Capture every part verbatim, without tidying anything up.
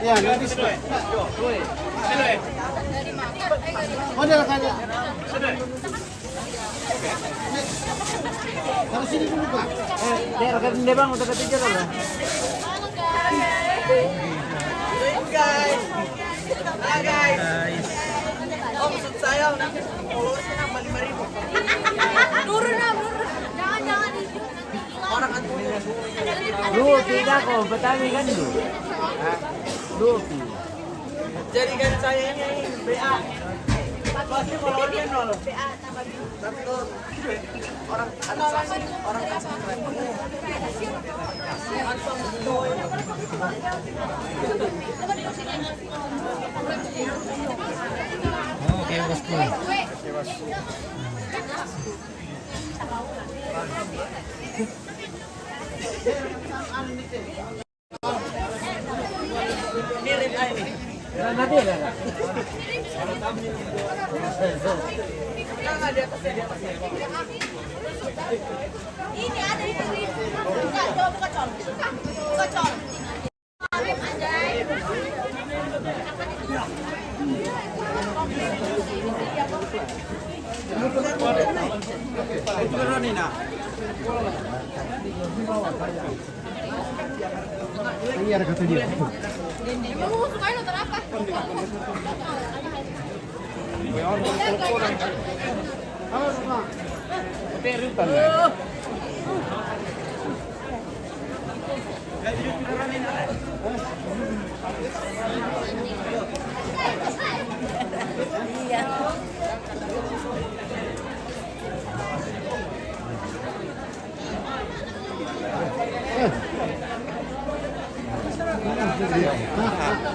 Ya, nggak bisa. Model kan? Taruh sini dulu, Pak. Eh, dia rekan dia, Bang, udah ketiga loh. Guys. Halo, guys. Guys. Om, maksud saya, nanti followersnya nambah lima ribu. Turun, Om, turun. Jangan, jangan. Orang kan turun. Lu tidak kok, pertama kan lu. Hah? Lu. Jadikan saya ini B A. Pasti followersnya nol. Tapi kalau orang, orang, orang Oke, bosku. Iya, ada kata dia.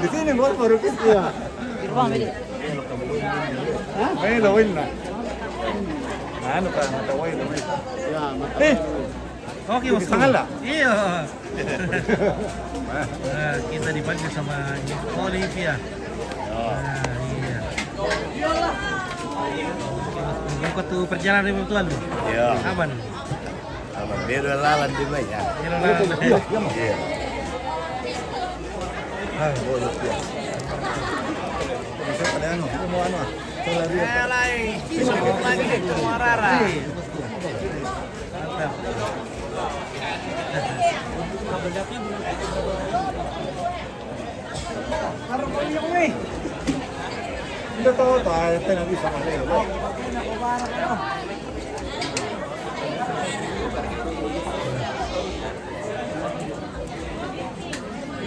Di sini, Bos, baru kita. Iya. Di rumah, Beli. Hah? Ayo, lo win lah. Anu, Pak, mata win, lo win. Ya, mata win. Oke, Bos. Iya. Nah, kita dipanggil sama Olivia. Nah, iya. Oke, Bos. Mau ke tu perjalanan itu lalu? Iya. Aman. Aman. Beda lalan di mana? Beda lalan. Iya. Ah, boleh, iya. Bisa pada anu, mau anu, ah. Coba lihat. Eh, lai. Bisa mau lagi, mau rara. Iya. Hindi to, tayo, tayo na bisa.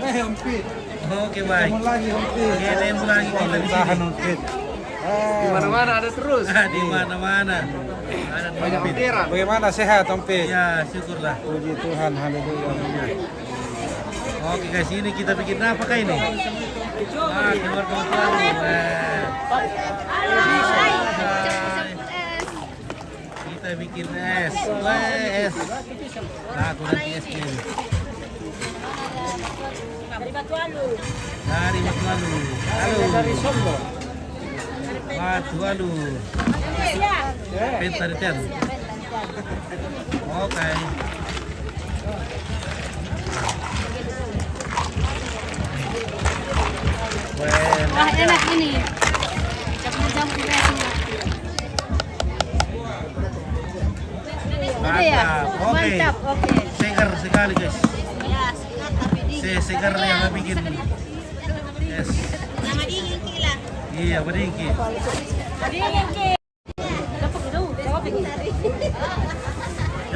Eh, Om Pit. Oke, baik. Ketemu lagi, Om Pit. Oke, ketemu lagi kita di sini. Om Pit. Di mana-mana ada terus. Ah, di mana-mana. Ada banyak orderan. Bagaimana, sehat, Om Pit? Ya, syukurlah. Puji Tuhan, haleluya. Oke, guys, ini kita bikin apa kah ini? Ah, keluarga baru. Nah. Kita bikin es. Wes. Nah, aku nanti es ini. Dari Batu Alu. Dari Batu Alu. Halo. Dari Sombong. Batu Alu. Iya. Penta di ten. Oke. Wah, enak ini. Campur-campur rasanya. Mantap. Oke. Mantap, oke. Segar sekali, guys. Ya, segar tapi dingin. Se-, segar yang bikin. Yes. Nama dingin, Ki, lah. Iya, apa dingin, Ki? Dingin, Ki.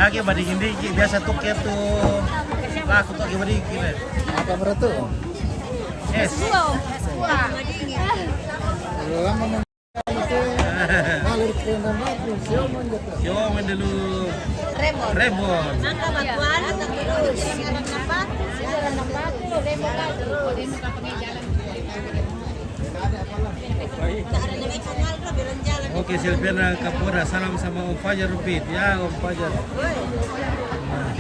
Lagi badingin dikit, biasa tuh kayak tuh. Laku tuh lagi badingin, eh. Apa berat tuh? Es. Kalau lama men-, ngalir ke dalam batu, siapa yang jatuh? Siapa yang dulu? Rebon. Rebon. Maka batuan atau terus? Oke, Selviana Kapolda, salam sama Om Fajar Rupit. Ya, Om Fajar. Nah.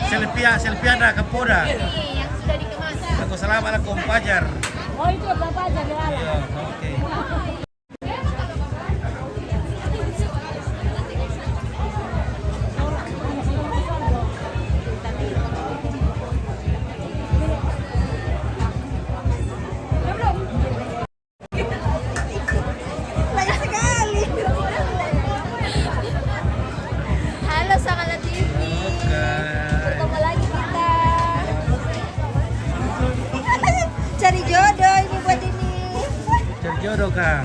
Selvia, Selviana Kapolda. Aku salam ala Om Fajar. Oh, itu Om Fajar, ya. Iya, oke. Lain sekali. Halo, Sangala T V. Oke. Bertemu lagi kita. Cari jodoh ini buat ini. Cari jodoh, Kak.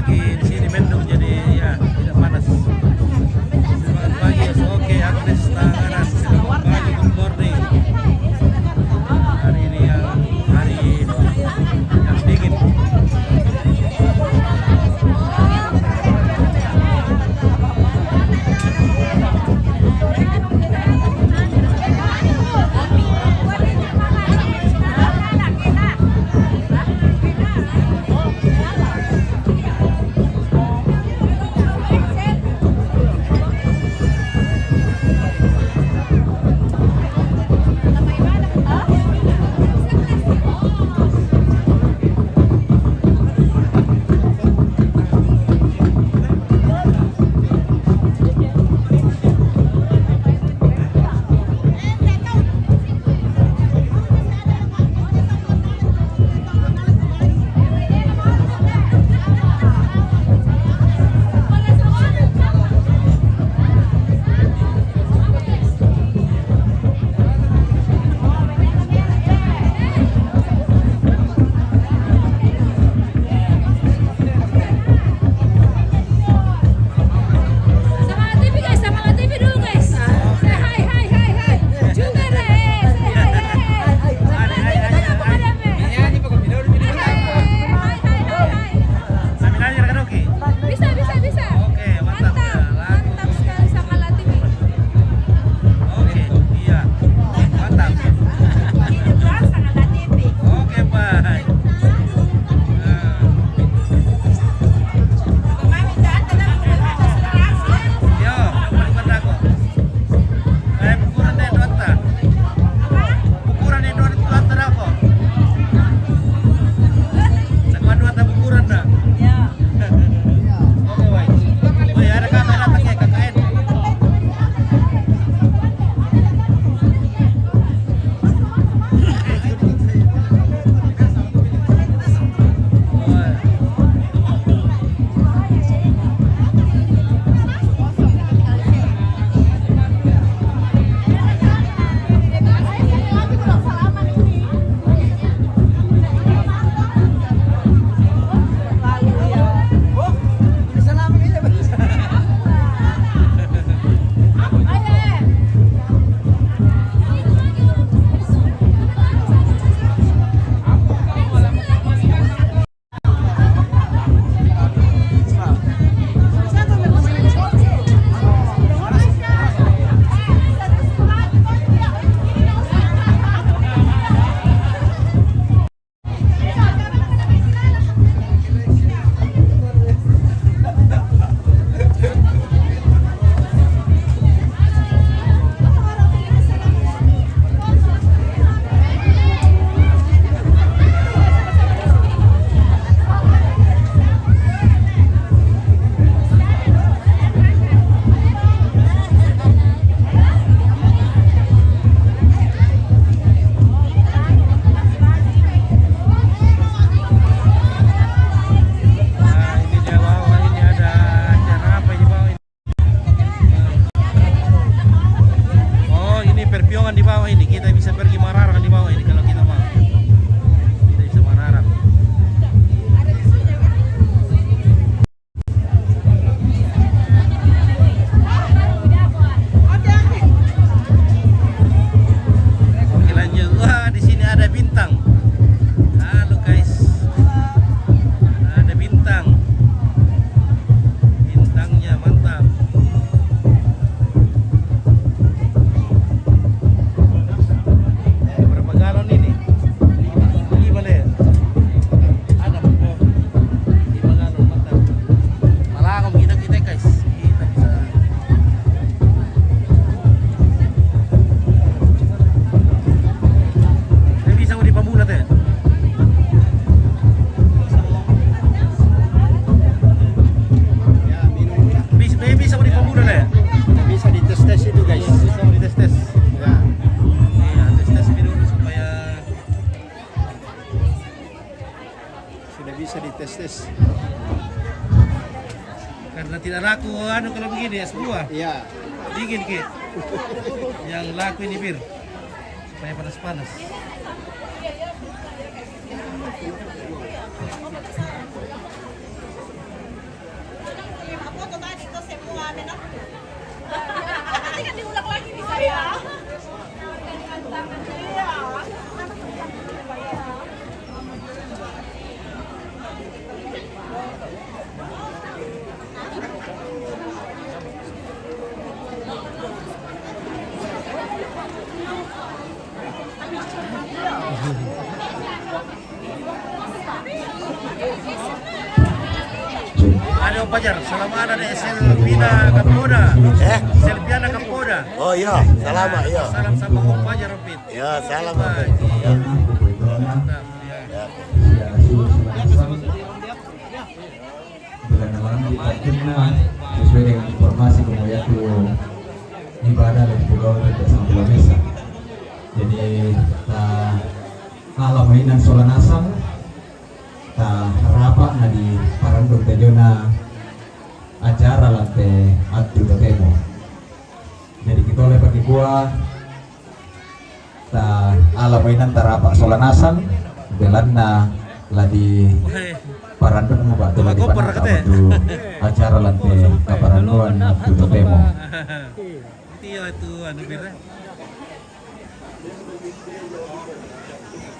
Di sini mendung, jadi ya, tidak panas. Selamat pagi, Yos. Oke, Agnes Tanganas. Selamat pagi, good morning. Hari ini yang, hari yang dingin. Sama T V, guys, sama T V dulu, guys. Say hi, hi, hi, hi. Juga deh, say hi, hi, hi. Sama T V dulu, apa kabarnya? Hai, hai, hai, hai, hai. Sambil nyanyi karaoke? Bisa, bisa, bisa. Oke, mantap. Mantap, ya, lagu. Mantap sekali sama Latini. Oke, iya. Mantap. Ini doang sama Latini. Oke, baik. Nah. Mami, jangan ada. Yo, bukan aku. Eh, bukuran deh, Dota. Bukuran deh, Dota, Dota apa? Sama Dota bukuran dah. Ya. Oke, baik. Oh ya, ada kamera pakai K K N. Nah, ini dia bawah, ini ada acara apa ini bawah ini? Oh, ini perpiongan di bawah ini. Kita bisa pergi mararang di bawah ini kalau kita mau. Kita bisa mararang. Oke, lanjut. Wah, di sini ada bintang. Halo, guys. Ada bintang. Bintangnya mantap. Berapa galon ini? Lima, lima le. Ada po. Lima galon, mantap. Malah kita, kita, guys. Kita bisa. Ini bisa di pemula, teh. Bisa, bisa di pemula, teh. Bisa dites-tes itu, guys. Bisa dites-tes. Ya. Iya, tes-tes dulu supaya sudah bisa dites-tes. Karena tidak laku, anu, kalau begini, es buah. Iya. Dingin, Ki. Yang laku ini bir. Supaya panas-panas. Ada Om Pajar, selama ada di Selviana Kapoda. Eh? Selviana Kapoda. Oh iya, selama, iya. Salam sama Om Pajar, Om Pit. Ya, salam, Om Pit. Ya. Mantap, ya. Ya. Bulan malam kita kenal sesuai dengan informasi kemudian tu ibadah dan pegawai tidak sampai misa. Jadi, ta ala mainan sola nasang, ta rapa na di parandung tajona acara lante atu totemo. Jadi kita oleh pakikua ta ala mainan tarapa sola nasang, belanna la di parandung ba tu la di panata tu acara lante kaparanduan tu totemo. Iya itu anu bira.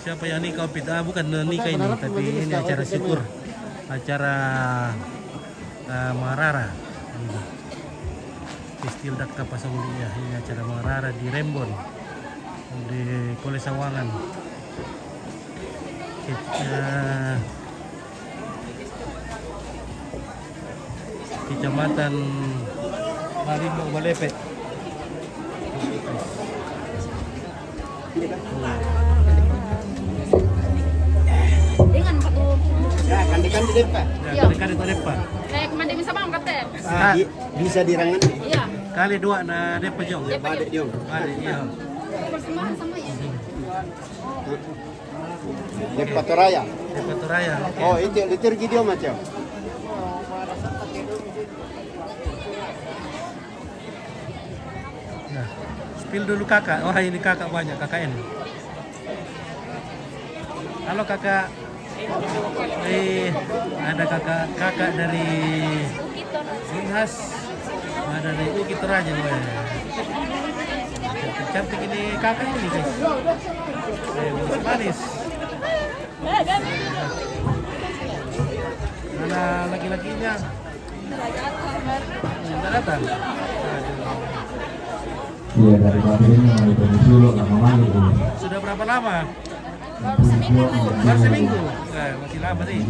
Siapa yang nikah, Pit? Ah, bukan nikah ini, tapi ini acara syukur. Acara eh, Mangarara. Ini. Pistil Dakka Pasong Dia. Ini acara Mangarara di Rembon. Di Kole Sawangan. Kita, Kecamatan Marimbo Balepe. Dengan empat puluh. Ya, kande-kande deppa. Ya, kande-kande deppa. Kayak kemande bisa bang kate. Ah, bisa dirangan. Iya. Kali dua na deppa jong. Deppa jong. Bade jong. Bade jong. Persembahan sama ya. Deppa Toraya. Deppa Toraya. Oke. Oh, itu liturgi dia macam. Nah, spill dulu kakak. Wah, ini kakak banyak, K K N. Halo kakak. Eh, ada kakak, kakak dari Unhas, ada dari Uki Toraja, weh. Cantik ini kakak ini, guys. Eh, manis. Mana laki-lakinya? Nggak datang. Iya, dari pagi ini mulai permisi dulu, lama mandi ini. Sudah berapa lama? Baru seminggu. Baru seminggu? Eh, masih lama nih.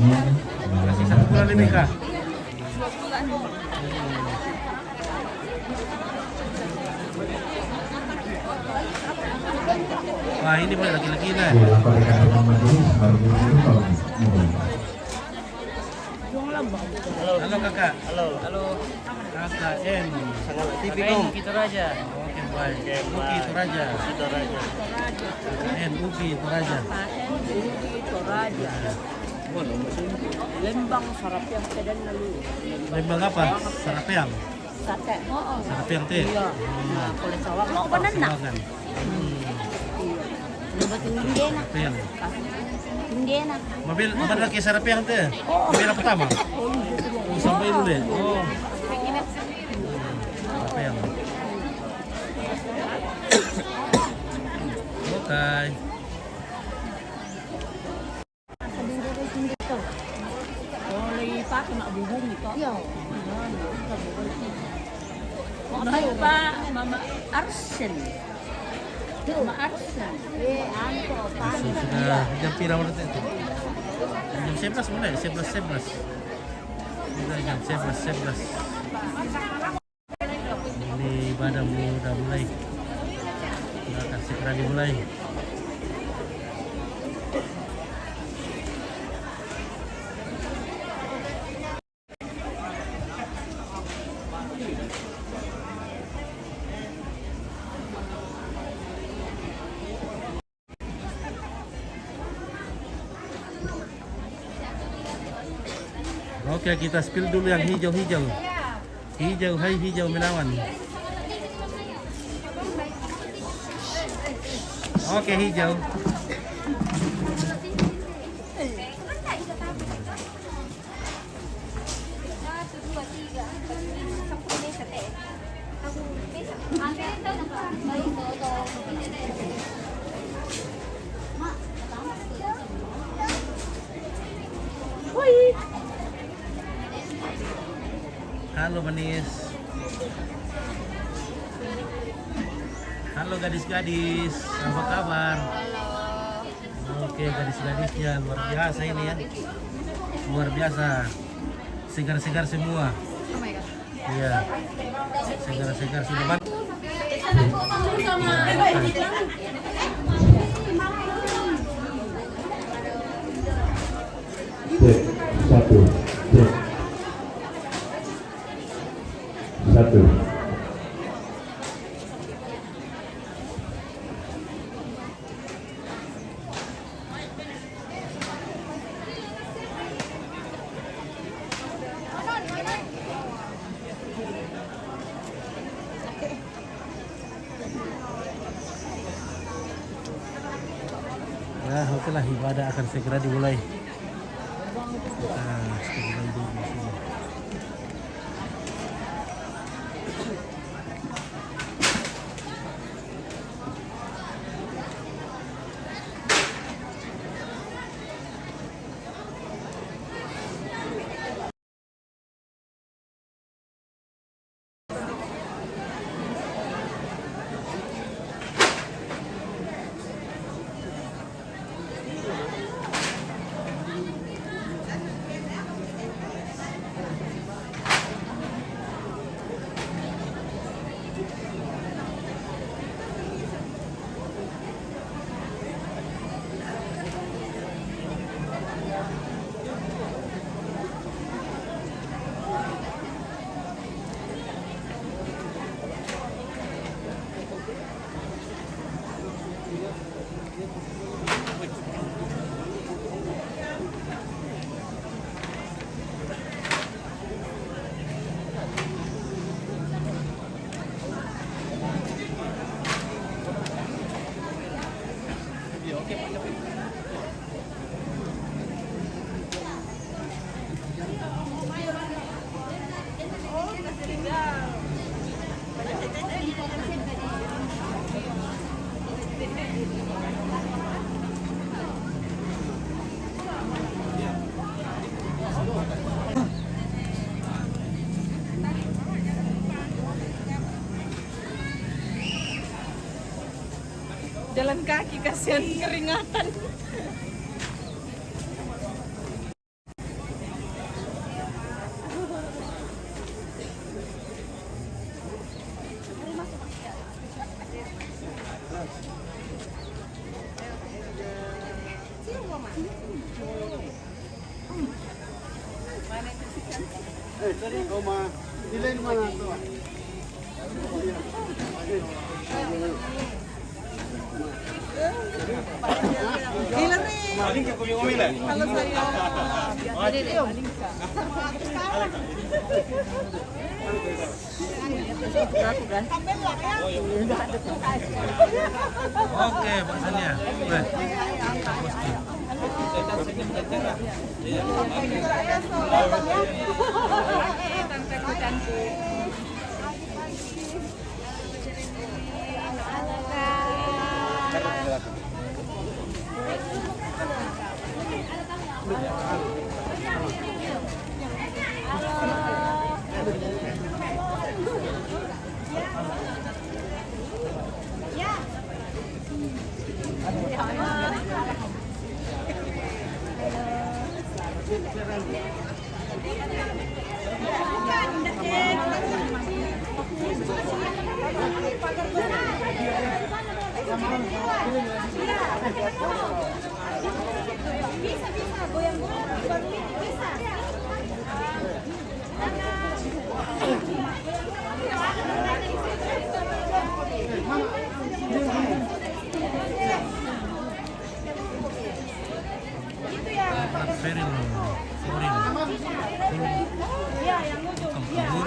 Masih satu bulan lebih kah? Wah, ini mulai laki-laki nih. Iya, lapor dengan rumah majelis, baru dulu kalau Halo kakak. Halo. Halo. Kakak N. Sangala T V. Kakak N, Uki Toraja. Oke, baik. Oke, Uki Toraja. Uki Toraja. Kakak N, Uki Toraja. Kakak N, Uki Toraja. Lembang Sarapeang, Kedan lalu. Lembang apa? Sarapeang. Sate. Oo. Sarapeang te. Iya. Hmm. Nah, kalau sawang. Mau benar nak? Sawangan. Hmm. Iya. Lepas tu tinggi nak. Sarapeang. Tinggi nak. Mabil, mana ke sarapeang te? Oh. Mabil apa pertama? Oh, sampai dulu deh. Oh. Sarapeang. Oke. Boleh pakai nak bubung itu. Iya. Mama, Mama Arsen. Mama Arsen. Eh, anto, pakai. Sudah jam pira menit itu? Jam sebelas mulai, sebelas, sebelas. Sudah jam sebelas, sebelas. Ini ibadah udah mulai. Udah kasih kerani mulai. Oke, kita spill dulu yang hijau-hijau. Hijau, hai hijau menawan. Oke, hijau. Satu, dua, tiga, empat, lima, sepuluh meter. Halo, manis. Halo, gadis-gadis, apa kabar? Halo. Oke, gadis-gadisnya luar biasa ini ya. Luar biasa. Segar-segar semua. Oh my God. Iya. Segar-segar semua. Cek, satu, cek. Satu. Nah, oke lah, ibadah akan segera dimulai. Kita stay by dulu di sini. Jalan kaki, kasihan, keringatan. Eh, Oma, Elaine mana tu? Halo, sayang. Oke, Pak Sania. Weh. Feril, Feril. Tukang kubur.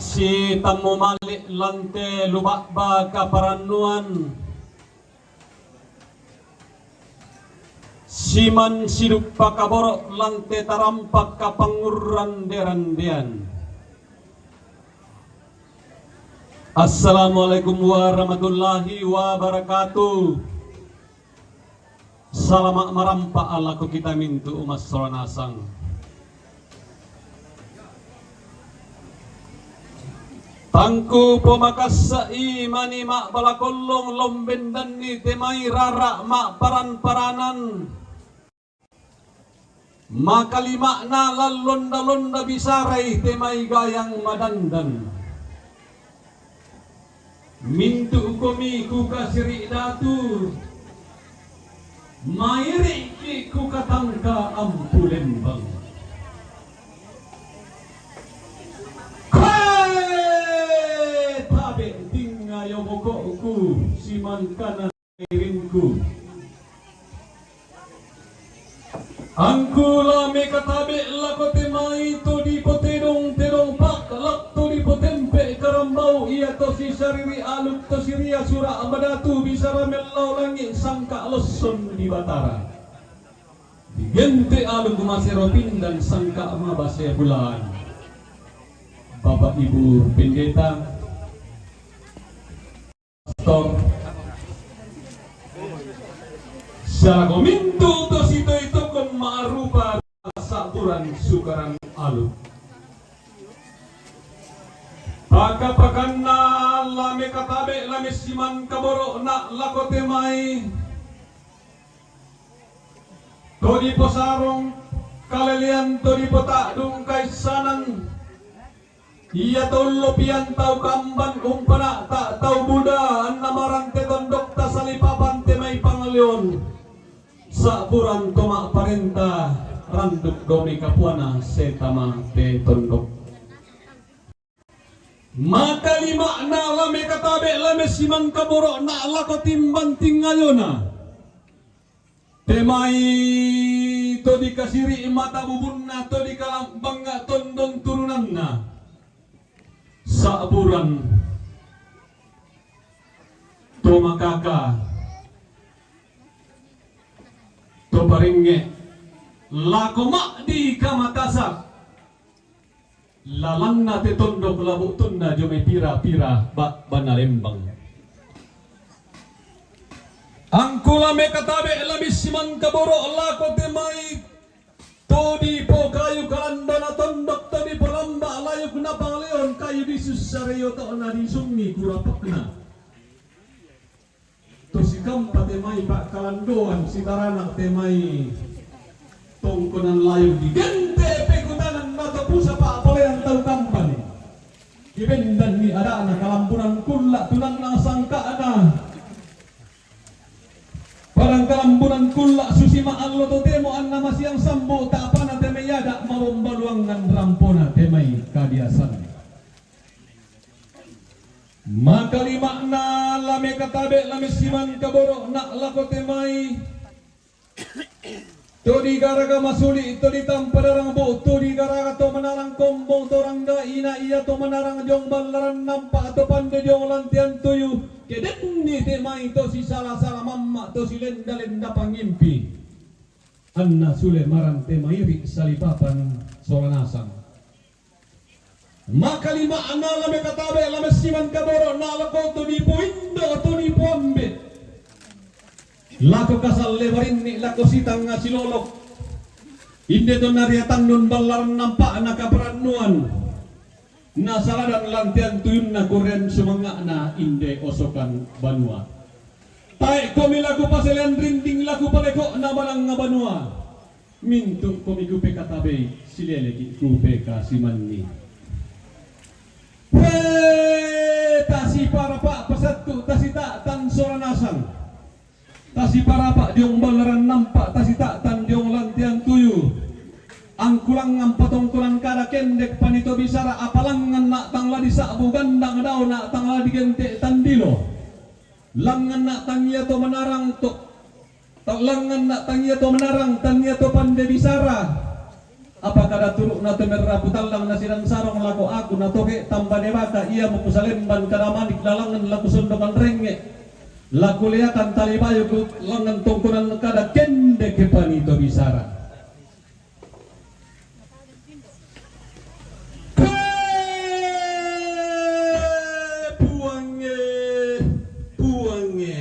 Si tammu mali' lan te luba'ba kaparannuan, siman siduppa kaboro' lan te tarampak kapangngurrande-randean. Assalamualaikum warahmatullahi wabarakatuh. Salama' marampa' lako kita mintu' massola nasang. Tangku pomakassa'i mani ma'bala kollong lombendanni te mai rara' ma'paran-paranan. Makalima'na lan londa-londa bisarai te mai gayang madandan. Mintu' komi kukasiri' datu, mairi'ki' kukatangka ampu lembang. Koe tabe' tingayo boko'ku, simangkana irinku. Angku la mekatabe' lako te mai to dipotedong-tedong paklak to dipotempe' karambau, ia to sisariri aluk to siria sura' madatu bisara mellau langi' sangka' losson di Batara. Digente' aluk masero pindan sangka' mabase bulan. Bapak Ibu Pendeta, Pastor, salako mintu' to sitoitokon ma'rupa sa'buran sukaran aluk. Paka-pakanna la mekatabe' la messiman kaboro'na lako te mai to diposarong kalelean to dipota'dung kaissanan. Ia to ullopian tau kamban umpana'ta tau buda anna marante tondokta salipapan te mai pangaleon. Sa'buran to ma'parenta randuk domi kapuana setama te tondok. Makalima'na la mekatabe' la messiman kaboro'na lako timbang tingayona. Te mai to dikasiri' mata bubunna to dikalambanga tondong turunanna. Sa'buran to makaka to parengnge' lako ma'di kamatasak. Lalanna te tondok labu' tunna jomai pira-pira ba-, bana lembang. Angku la mekatabe' la messiman kaboro' lako te mai to dipokayu kalandona tondok to dipolamba layukna pangaleon kayu disussarei oto'na disungi kurapakna. To sikampa te mai pa'kalandoan, sitarana te mai tongkonan layuk, digente' pekutanan matopusa pa'palean tau kampani. Dibendanni ada'na kalambunan kulla' tunanna sangka'na. Padang kalambunan kulla' susi ma'allo totemo anna masiang sambu ta'pana te mai ada' mabombaluangan rampona te mai kabiasan. Makalima'na la mekatabe' la messiman kaboro'na lako te mai to digaraga masuli', to ditampa darangbu, to digaraga to manarang kombong, to rangga ina ia to manarang diong ballaran nampa, to pande diong lantean tuyu, ke denni te mai to sisala-sala mamma, to silenda-lenda pangimpi. Anna sule marang te mairi' salipapan sola nasang. Makalima'na la mekatabe' la messiman kaboro'na lako to dipoindo to dipoambe', lako kasalle marinni' lako sitanga silolok. Inde to nariatannun ballaran nampa'na kaparannuan, nasaladan lantean tuyunna kurrean sumanga'na inde osokan banua. Tae'komi lako paselean rinding lako paleko'na manangnga banua. Mintu'komi kupekatabe'i, sileleki' kupekasimanni. Wee, tasiparapa' pasattu' tasita'tan sola nasang. Tasiparapa' diong ballaran nampa' tasita'tan diong lantean tuyu. Angkulangngan patongkonan kada kendek panito bisara, apalangnganna tang la disa'bu gandang daona tang la digente' tandilo. Langnganna tang ia to manarang to, ta-, langnganna tang ia to manarang, tang ia to pande bisara. Apa kada turu'na to merrapu tallang na sidang sarong lako aku, na toke' tambane baka ia mukusalemban kada manik lalangngan lako sondokan rengnge', lako leakan tali bayu ku langngan tongkonan kada kendek panito bisara. Puangnge, Puangnge,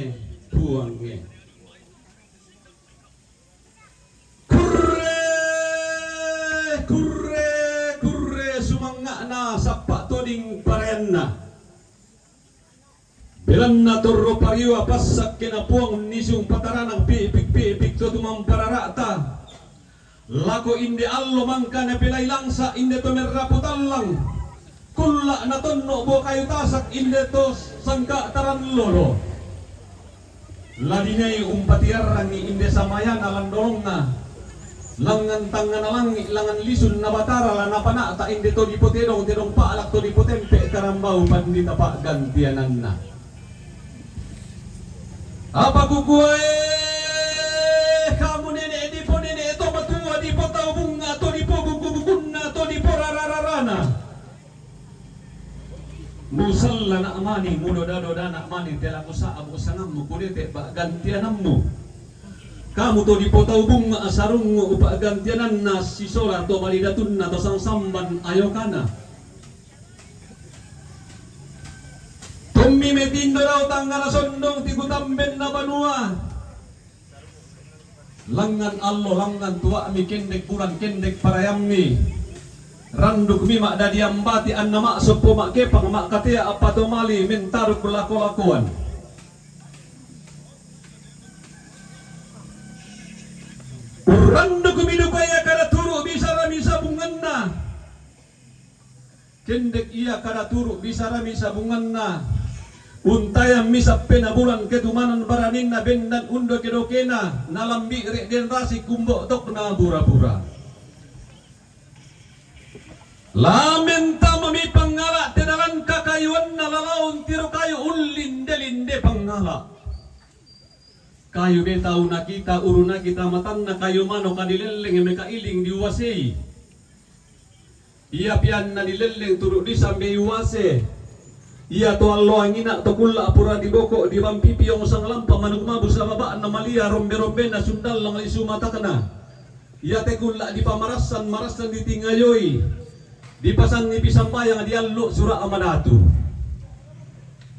Puangnge. Kurre, kurre, kurre sumanga'na sappa' toding parayanna. Belanna torro pariwa passakkena Puang nisung pataranang pi'pik-pi'pik to tumamparara'ta. Lako inde allo mangka napelai langsa' inde to merrapu tallang. Kulla' natonno' buah kayu tasak inde to sangka' tarallolo. La dinai umpatiarrangi inde samayana lan dolonga. Langngan tangngana langi', langngan lisunna Batara la napana'ta inde to dipotedong-tedong pa'lak to dipotempe' karambau pandita pa'gantiananna. Apa kukuae, kamu nene' diponene' to matua, dipotau bunga to dipobuku-bukunna to diporara-rarana. Musallana' mani, mudoda-dodana' mani, te la kusa'bu sangammu kudete' pa'gantianammu. Kamu to dipotau bunga sarungngu pa'gantiananna sisola to balidatunna to sangsamban ayokana. Tommi metindo dao tangngana sondong ti kutambenna banua. Langngan allo, langngan tua'mi, kendek bulan, kendek parayammi. Randukmi ma'dadi ambati, anna ma'soppo ma'kepang, ma'katea appatomali mentaruk lako-lakoan. Urrandukmi duka ia kada turu' bisarami sabunganna. Kendek ia kada turu' bisarami sabunganna. Untayammi sappena bulan ketumanan baraninna bendan undoke-dokena, nalambi' re'den rasik kumbo' tokna bura-bura. La mentamami pangngala' te dalan kakayuanna, lalaun tiro kayu ullinde-linde pangngala'. Kayu betau nakita, uru nakita matanna, kayu manoka dilelleng mekailing diuasei. Ia pianna dilelleng turu' disambei uase. Ia to allo angina' to kulla' pura diboko' dibampi piong sanglampa manuk mabu sababa'na malia rombe-rombena sundallang lisu matakna. Ia te kulla' dipamarassan-marassan ditingayoi, dipasangi pisambayang diallu' sura' madatu.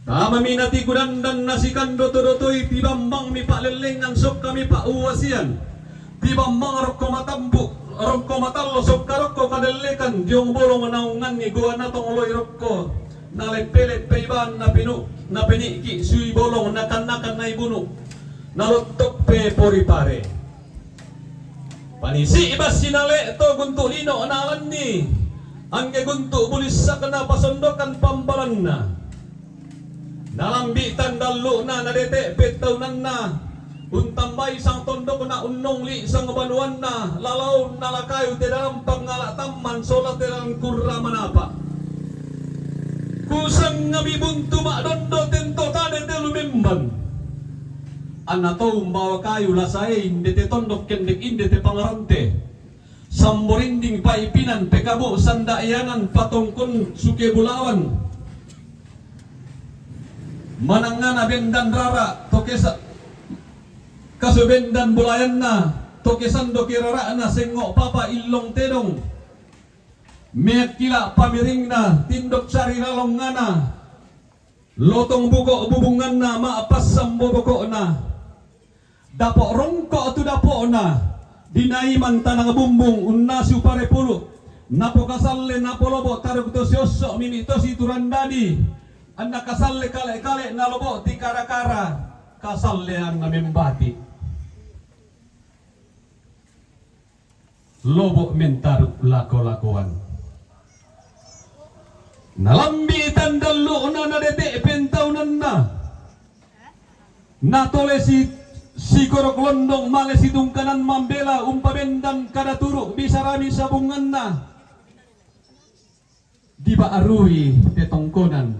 Tamami natiku dandan nasikando to dotoi, tibambangmi pa'lellengan sokkami pa'uasian. Tibambang rokko matampu', rokko matallo sokka rokko kadellekan, diong bolong naunganni goa natong loi rokko. Naleppe-leppe ibaan napinu, napeni'ki sui bolong nakan-nakan naibunu. Nalottok pe pori pare. Panisi' bassi nale' to guntu' lino' naalanni, angge guntu' bulissakna pasondokan pambalanna. Nalambi' tandallu'na nadete' pettaunanna, untambai sang tondokna unnongli' sang banuanna, lalaunna lakayu te dalam pangngala' tamman sola te dalam kurra manapa'. Kusang ngami buntu ma'dondo tento tane te lumemban. Anna tou mbawa kayu lasae inde te tondok kendek inde te pangarante. Samborinding paipinan pekabu sanda iyanan patongkon suke bulawan. Manangana bendan rara tokesa kaso bendan bulayanna tokesan doke rara'na sengo' papa illong tedong. Meakkila pamiringna tindok sari lalongngana. Lotong buko' bubunganna ma'passang boboko'na. Dapo' rongko' tu dapo'na, dinaiman tanang bumbung unnasu parepulu', napokasalle napolobo' taruk to siosso' mimi' to siturandadi, anna kasalle kale-kale nalobo' tikara-kara, kasalle anna membati'. Lobo' mentaruk lako-lakoan. Nalambi' tandallu'na nadete' pentaunanna. Natole si, sikorok londong male situngkanan mambela umpabendan kada turu' bisarami sabunganna. Diba'rui te tongkonan.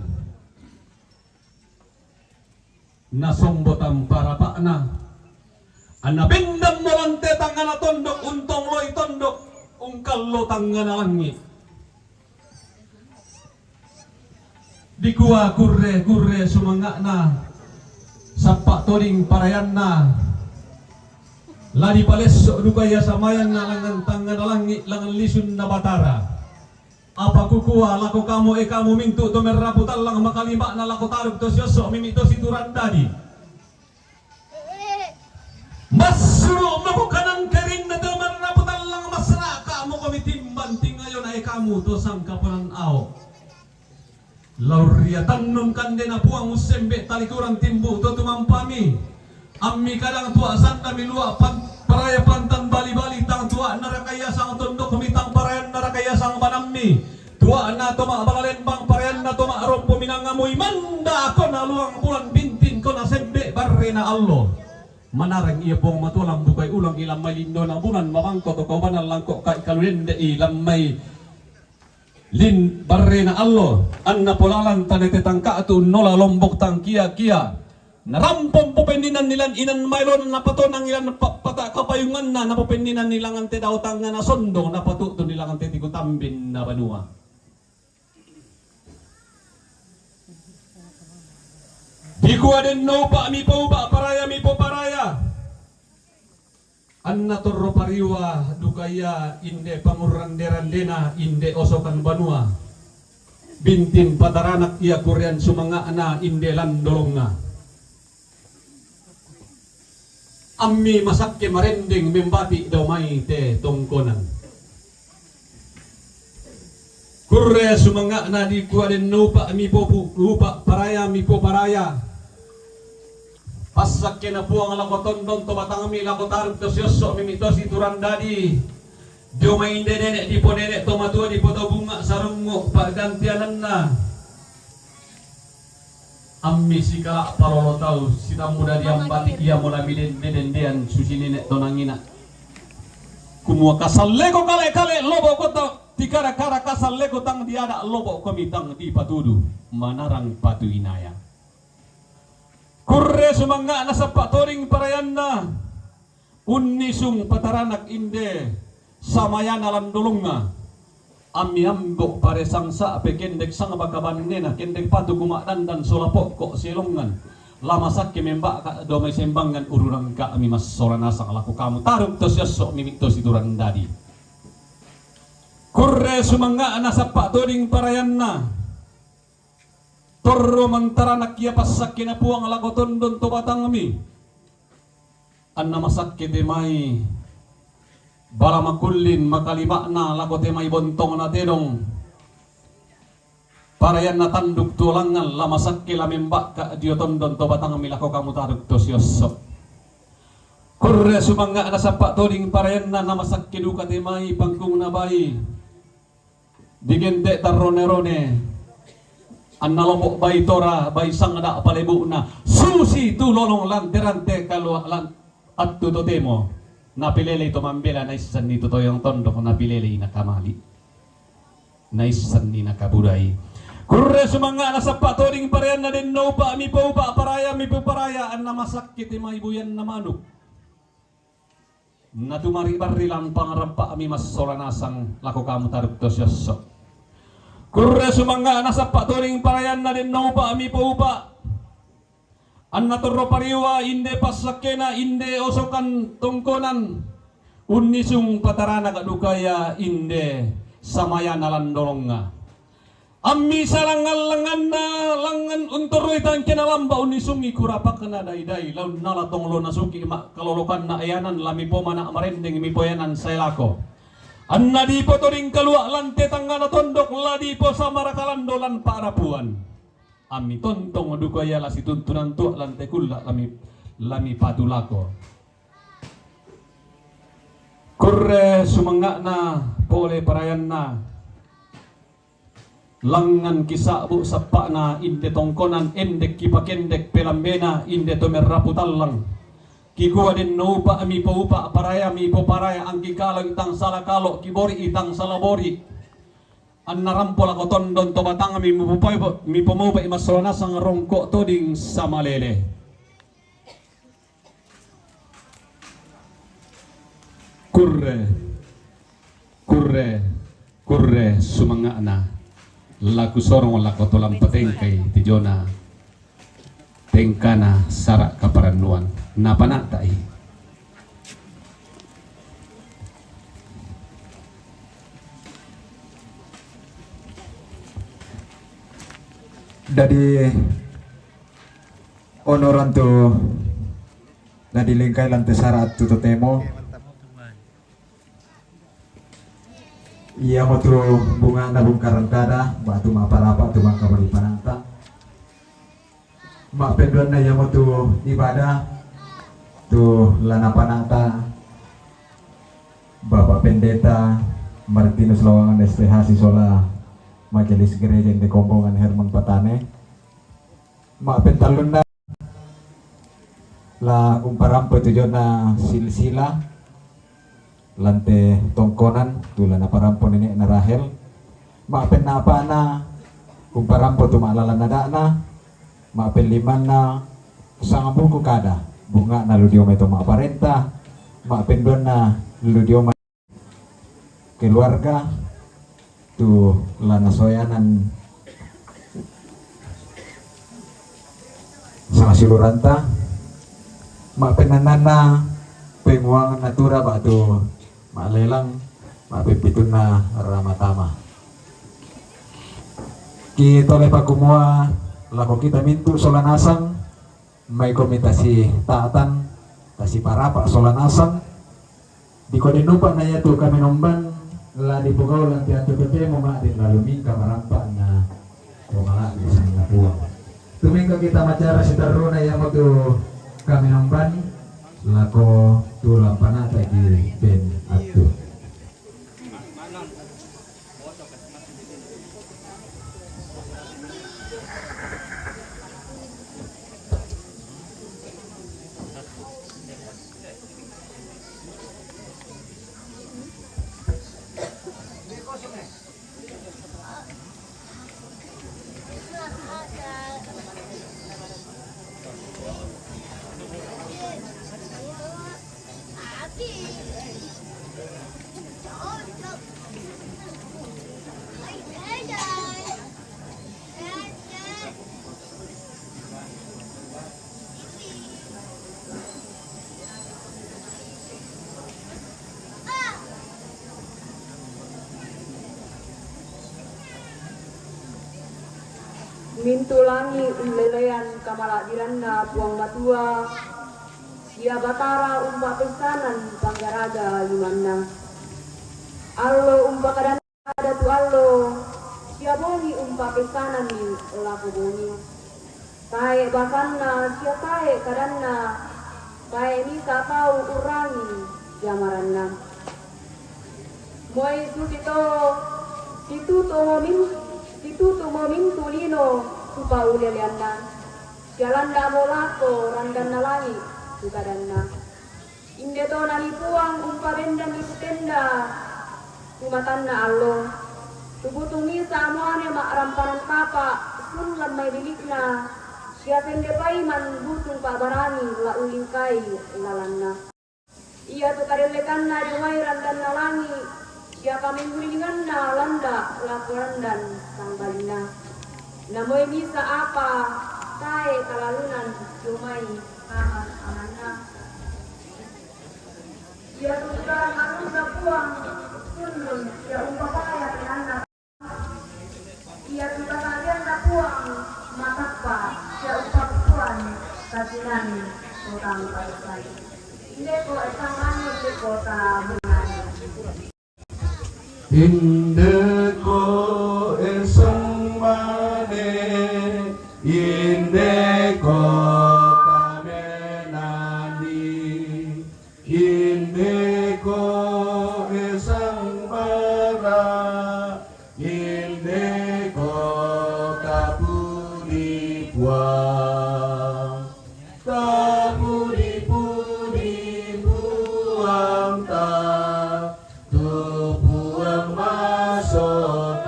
Nasombo tamparapa'na. Anna bendammo lante tangngana tondok, untong loi tondok, ungkallo tangngana langi'. Dikua kurre-kurre sumanga'na, sappa' toding parayanna, la dipalesso' duka ia samayanna langngan tangngana langi' langngan lisunna Batara. Apa kukua lako kamu, e kamu mintu' to merrapu tallang makalima'na lako taruk to siosso' mimi' to siturandadi. Massuru'moko kanan kerinna to merrapu tallang, massara'ka'moko mitimbang tingayona, e kamu to sangkaponan ao'. Laurria tannun kandena Puang ussembe' talikurang timbu' to tumampami. Ammi kadang tua' sandami lua' pan-, paraya pantan bali-bali tang tua'na rakayasang tondokmi tang parayanna rakayasang banammi. Tua'na to ma'bala lembang parayanna to ma'rompo minangamui manda kona luang bulan bintin kona sembe' barrena allo. Manareng ia Puang Matua lambukai ulang ilan mai lindona bulan mabangko to kaubanan langko kai kalulende'i lan mai lin barrena allo, anna polalan tane te tangka'tu unnola lombok tangkia-kia. Narampong popenninanni lan inan maelona napatonang ilan pa-, pata' kapayunganna napopenninanni langan te dao tangngana sondong napatu'tuni langan te tiku tambinna banua. Dikua denno upa' mipoupa' paraya mipoparaya. Anna torro pariwa duka ia inde pangurrande-randena inde osokan banua, bintin pataranak ia kurrean sumanga'na inde landolongnga. Ammi masakke marendeng membati' dao mai te tongkonan. Kurre sumanga'na dikua denno upa' mipopu-, upa' paraya mipoparaya. Passakkena Puang lako tondon to batangmi lako taruk to siosso' mimi' to siturandadi. Dio mai inde nene' diponene' to matua dipotobunga' sarungngo' pa'gantiananna. Ammi sikala' palolo tau sitammu dadi ambati' iamo la midende-dendean susi nene' to nangina. Kumua kasalleko kale-kale lobo' ko ta-, tikara-kara kasalleko tang diada' lobo' komi tang dipatudu manarang patu inaya. Kurre sumanga'na sappa' toding parayanna. Unnisung pataranak inde samayana landolongnga. Ammi ambo' paresang sa'pe kendek sang baka bannena kendek patu kuma'dandan sola po'ko' selongan. La masakke memba'ka' dao mai sembangan ururangka'mi massola nasang lako kamu taruk to siosso' mimi' to siturandadi. Kurre sumanga'na sappa' toding parayanna. Torro mantaranak ia passakkena Puang lako tondon to batangmi. Anna masakke te mai bala makullin makalima'na lako te mai bontongna tedong. Parayanna tanduk tuolangngan la masakke la memba'ka' dio tondon to batangmi lako kamu taruk to siosso'. Kurre sumanga'na sappa' toding parayanna na masakke duka te mai pangkungna bai. Digente' tarrone-rone, anna lobo' bai tora, bai sangda' palebu'na, susi tu lolong lante-rante kalua' lan-, attu totemo, napilelei to mambela, naissenni tu toyang tondok, napilelei nakamali', naissenni nakabudai. Kurre sumanga'na sappa toding parayanna denno upa' mipoupa', paraya mipoparaya, anna masakkiti mai buyanna manuk. Natumari barri lan pangarampa'mi massola nasang lako kamu taruk to siosso'. Kurre sumanga'na sappa toding parayanna denno upa' mipoupa'. Anna torro pariwa inde passakkena inde osokan tongkonan, unnisung patarana kadukaya inde samayana landolonga. Ammi salangngan-langnganna langngan untorroi tangkena lamba unnisungi kurapakna dai-dai laun nala tonglo nasuki ma-, kalolokanna eanan la mipomana marendeng mipoeanan sae lako. Anna dipotoding kalua' lante tangngana tondok la diposamara kalando lan pa'rapuan. Ammi tontong duka ia la situntunan tua' lante kulla' lami, lami patulako. Kurre sumanga'na pole parayanna. Langngan kisa'bu' sappa'na inde tongkonan endek kipakendek pelambena inde to merrapu tallang. Kikua denno upa' mipoupa' paraya mipoparaya angkikalo' i tangsala kalo' kibori' i tangsala bori'. Anna rampo lako tondon to batangmi mipopoi-, mipomoupa'i massola nasang rongko' toding samalele. Kurre, kurre, kurre sumanga'na. La kusorong lako to lampatengkai tijona tengkana sara' kaparannuan. Napana'ta'i. Dadi onoran tu dadi lengkai lan te sara' tu totemo. Iamotu bunga'na bungkaran kada, ba'tu ma'parapa tu mangka bali pananta. Ma'penduanna iamotu ibadah tu la napananta Bapak Pendeta Martinus Lawangan S T H sisola Majelis Gereja Inde Kombongan Hermon Patane. Ma'pentallunna la umparampo tujona silsila lante tongkonan tu la naparampo nene'na Rahel. Ma'pennapa'na umparampo tu ma'lalan ada'na. Ma'pellimanna sangabuku kada bunga'na lu dio mai to ma'parenta. Ma'penduanna lu dio mai keluarga tu la nasoeanan sangsiuluranta. Ma'pennannanna penguang natura ba'tu ma'lelang. Ma'peppitunna ramatama. Kitole pakumua lako kita mintu' sola nasang. Maikomi tasita'tang, tasiparapa' sola nasang. Dikua dennupa na iatu kamenomban la dipogau' lan te attu totemo ma'din lalu mingka marampa'na to mala'bi sanna Puang. Tumingka kita macara siterruna iamotu kamenomban lako tu lampanata di ben attu. Mintu' langi' ullelean kamala'biranna Puang Matua, sia Batara umpa'peissanan panggaraga limanna. Allo umpakadanna ada tu allo, sia bongi umpa'peissananni lako bongi. Tae' basanna sia tae' kadanna, tae' misa' tau urrangi jamaranna. Moi susi to, situtu'mo min-, situtu'mo mintu' lino tu pauleleanna, sia landa'mo lako randanna langi' tu kadanna. Inde tona ni Puang umpabendanni tu tenda tu matanna allo, Tu butung misa muane ma' rampanan tapa', sun lan mai bilikna, sia sende paiman butung pa'barani la ulingkai lalanna. Iatu kadellekanna dio mai randanna langi', sia kamenggulinganna landa' lako randan sambalina. Na moi misa apa tae' kalalunan dio mai kaman-kamanna. Iatu sudarang alunna Puang, sundun sia umpapaya penanna. Iatu katageanna Puang matappa', sia umpappuan kasinami totang padussai. Indeko esang mane, indeko tabunani. Indeko esang mane, indeko tamenani. Indeko esang bara', indeko tapudi Puang. Tapudi-pudi Puangta, tu Puang masokan.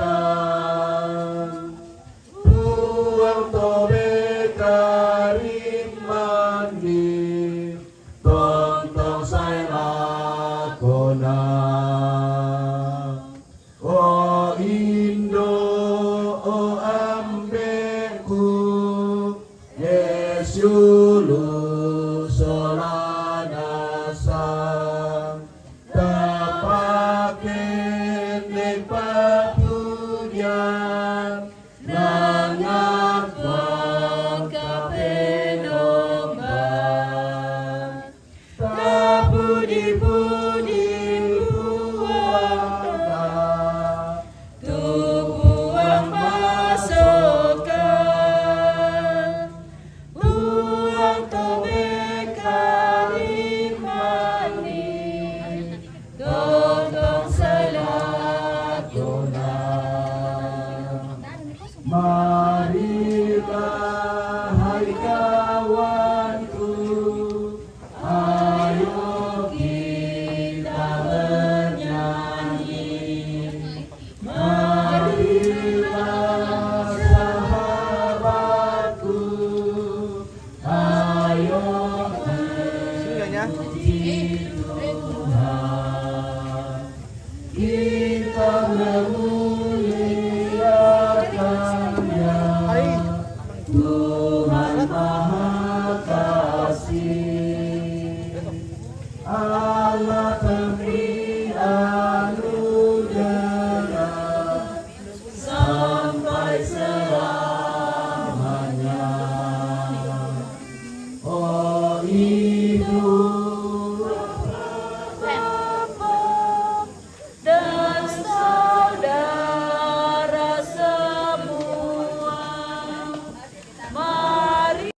Puang tobeka rimmanni, tongtong sae lakona. O indo, o ambe'ku, e siulu' sola nasang, tapakenne papujian, nangapa kapenomba. Tapudi-pudi Puangta, tu Puang masokan. Puang tobeka rimmanni, tongtong sae lakona. Marilah, hai kawanku, ayo kita bernyanyi. Marilah, sahabatku, ayo memuji Tuhan. Kita memuliakan-Nya, Tuhan Maha Kasih, Allah pemberi anugerah sampai selamanya. Oh, ibu, bapak, dan saudara semua, mari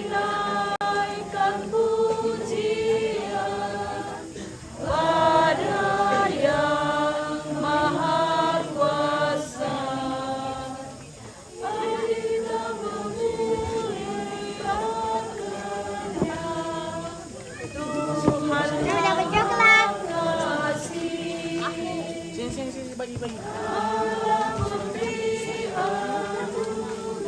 naikkan pujian pada Yang Maha Kuasa. Mari kita memuliakan-Nya. Tuhan Maha Kasih. Sini, sini, sini, bagi, bagi. Allah memberi anugerah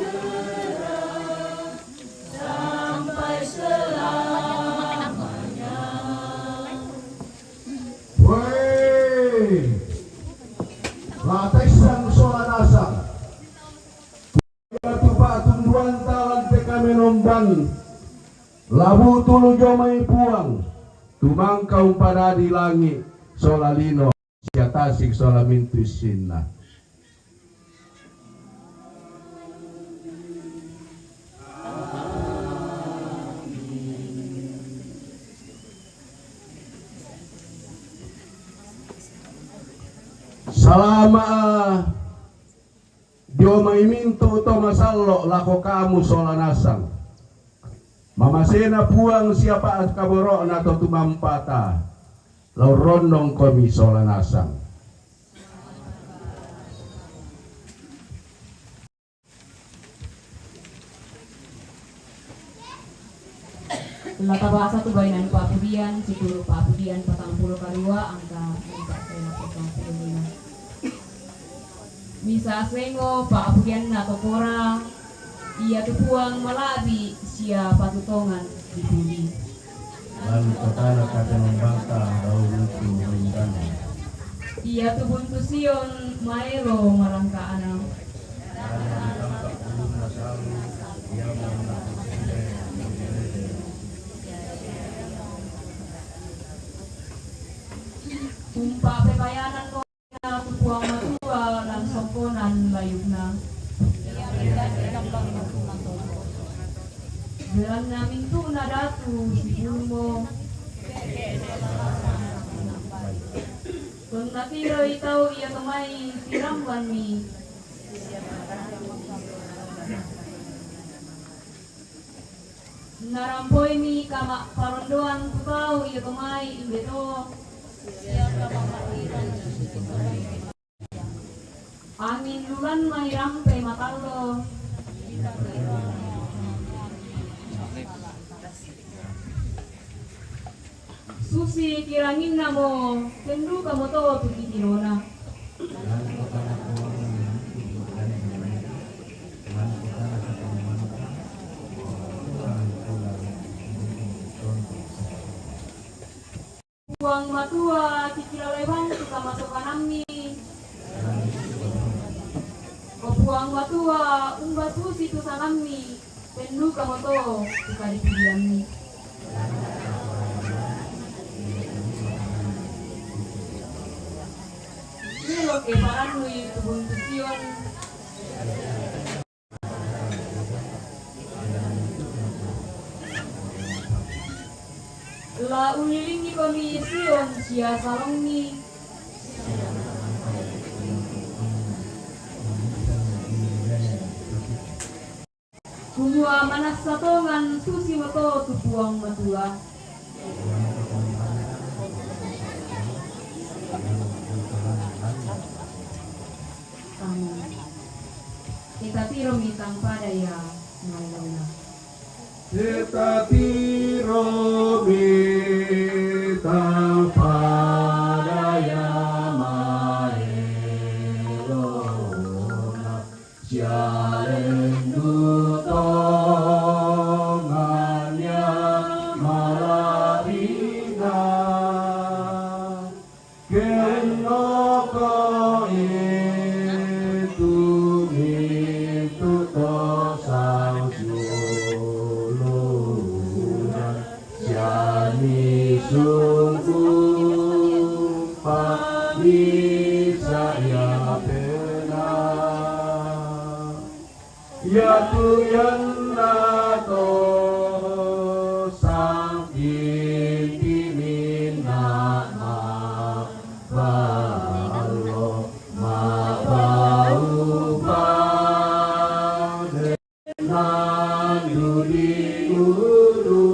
sampai selamanya. Woi, la taessang sola nasang. Iatu pa'tunduanta lan te kamenomban, la bu'tu lu jomai Puang, tu mangka umpadadi langi' sola lino, sia tasik sola mintu' issinna. Salama' dio mai mintu' to masallo' lako kamu sola nasang. Mamasena Puang sia pa'kaboro'na to tumampata, la urrondongkomi sola nasang. La tabasa tu bainanna pa'pudian, situru' Pa'pudian patangpulo kadua, angka empat sae lako sampulo lima. Misa' sengo' pa'pudianna to kora, iatu Puang mala'bi' sia patutongan dipudi. Lan kotana katenombanta dao buntu rintanna. Iatu buntu Sion maelo marangka'na. Lan ditangka' ulunna salu, iamo anna kussule. Umpa'pepayananko tu Puang Matua lan songkonan layukna. Belanna mintu'na datu sipulummo. Tonna tiroi tau iato mai tirambanni. Narampoimi kama' parondoan tu tau iato mai inde to. Anging lulan mani rampe matallo. Susi kiranginnamo, ten dukamo to tu kitirona. Puang Matua, kikilalai bang tu kamasokanammi. O Puang Matua, umba susi tu sangammi, ten dukamo to tu kadipudiammi. Meloke parannui tu buntu Sion. La ulilingikomi Sion sia salongi. Kumua manassa tongan susimoto tu Puang Matua. Amin. Kita tiromi tang pada ia maelona. Kita tiromi tang pada ia maelona. Sia lendu' tonganna mala'bina. Kennoko itu mintu' to sangsiulunna, sia misungku pa'misa' ia pena. Iatu iannato sangking timinna ma'ballo, ma'bau pade mandu di ulu.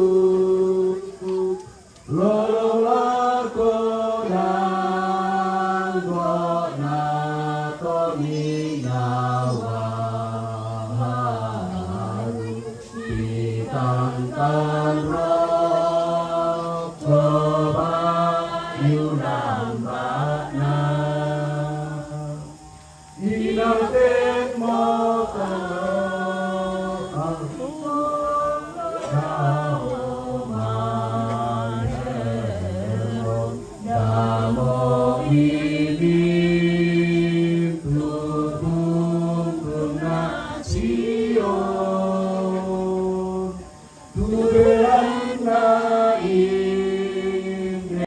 Lolong lako danggo'na tominawa baru, pitangtan rokko bayu lamba'na. Inang temmo tau damo ini tutungna Sion, tubeanna inde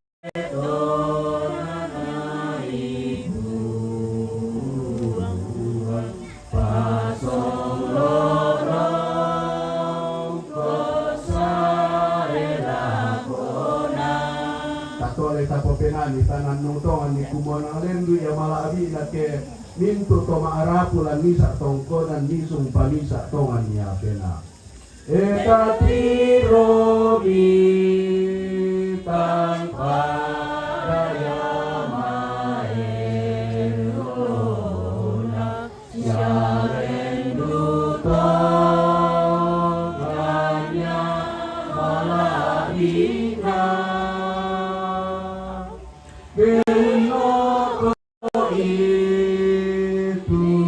Tatole tapopenani tanannu tonganni kumua nalendu ia mala'bi'na ke mintu' to ma'rapu lan misa' tongkonan misung pamisa' tongan ia pena. Eta tiromi tang pada ia maelona, sia lendu' tonganna mala'bina. Benno itu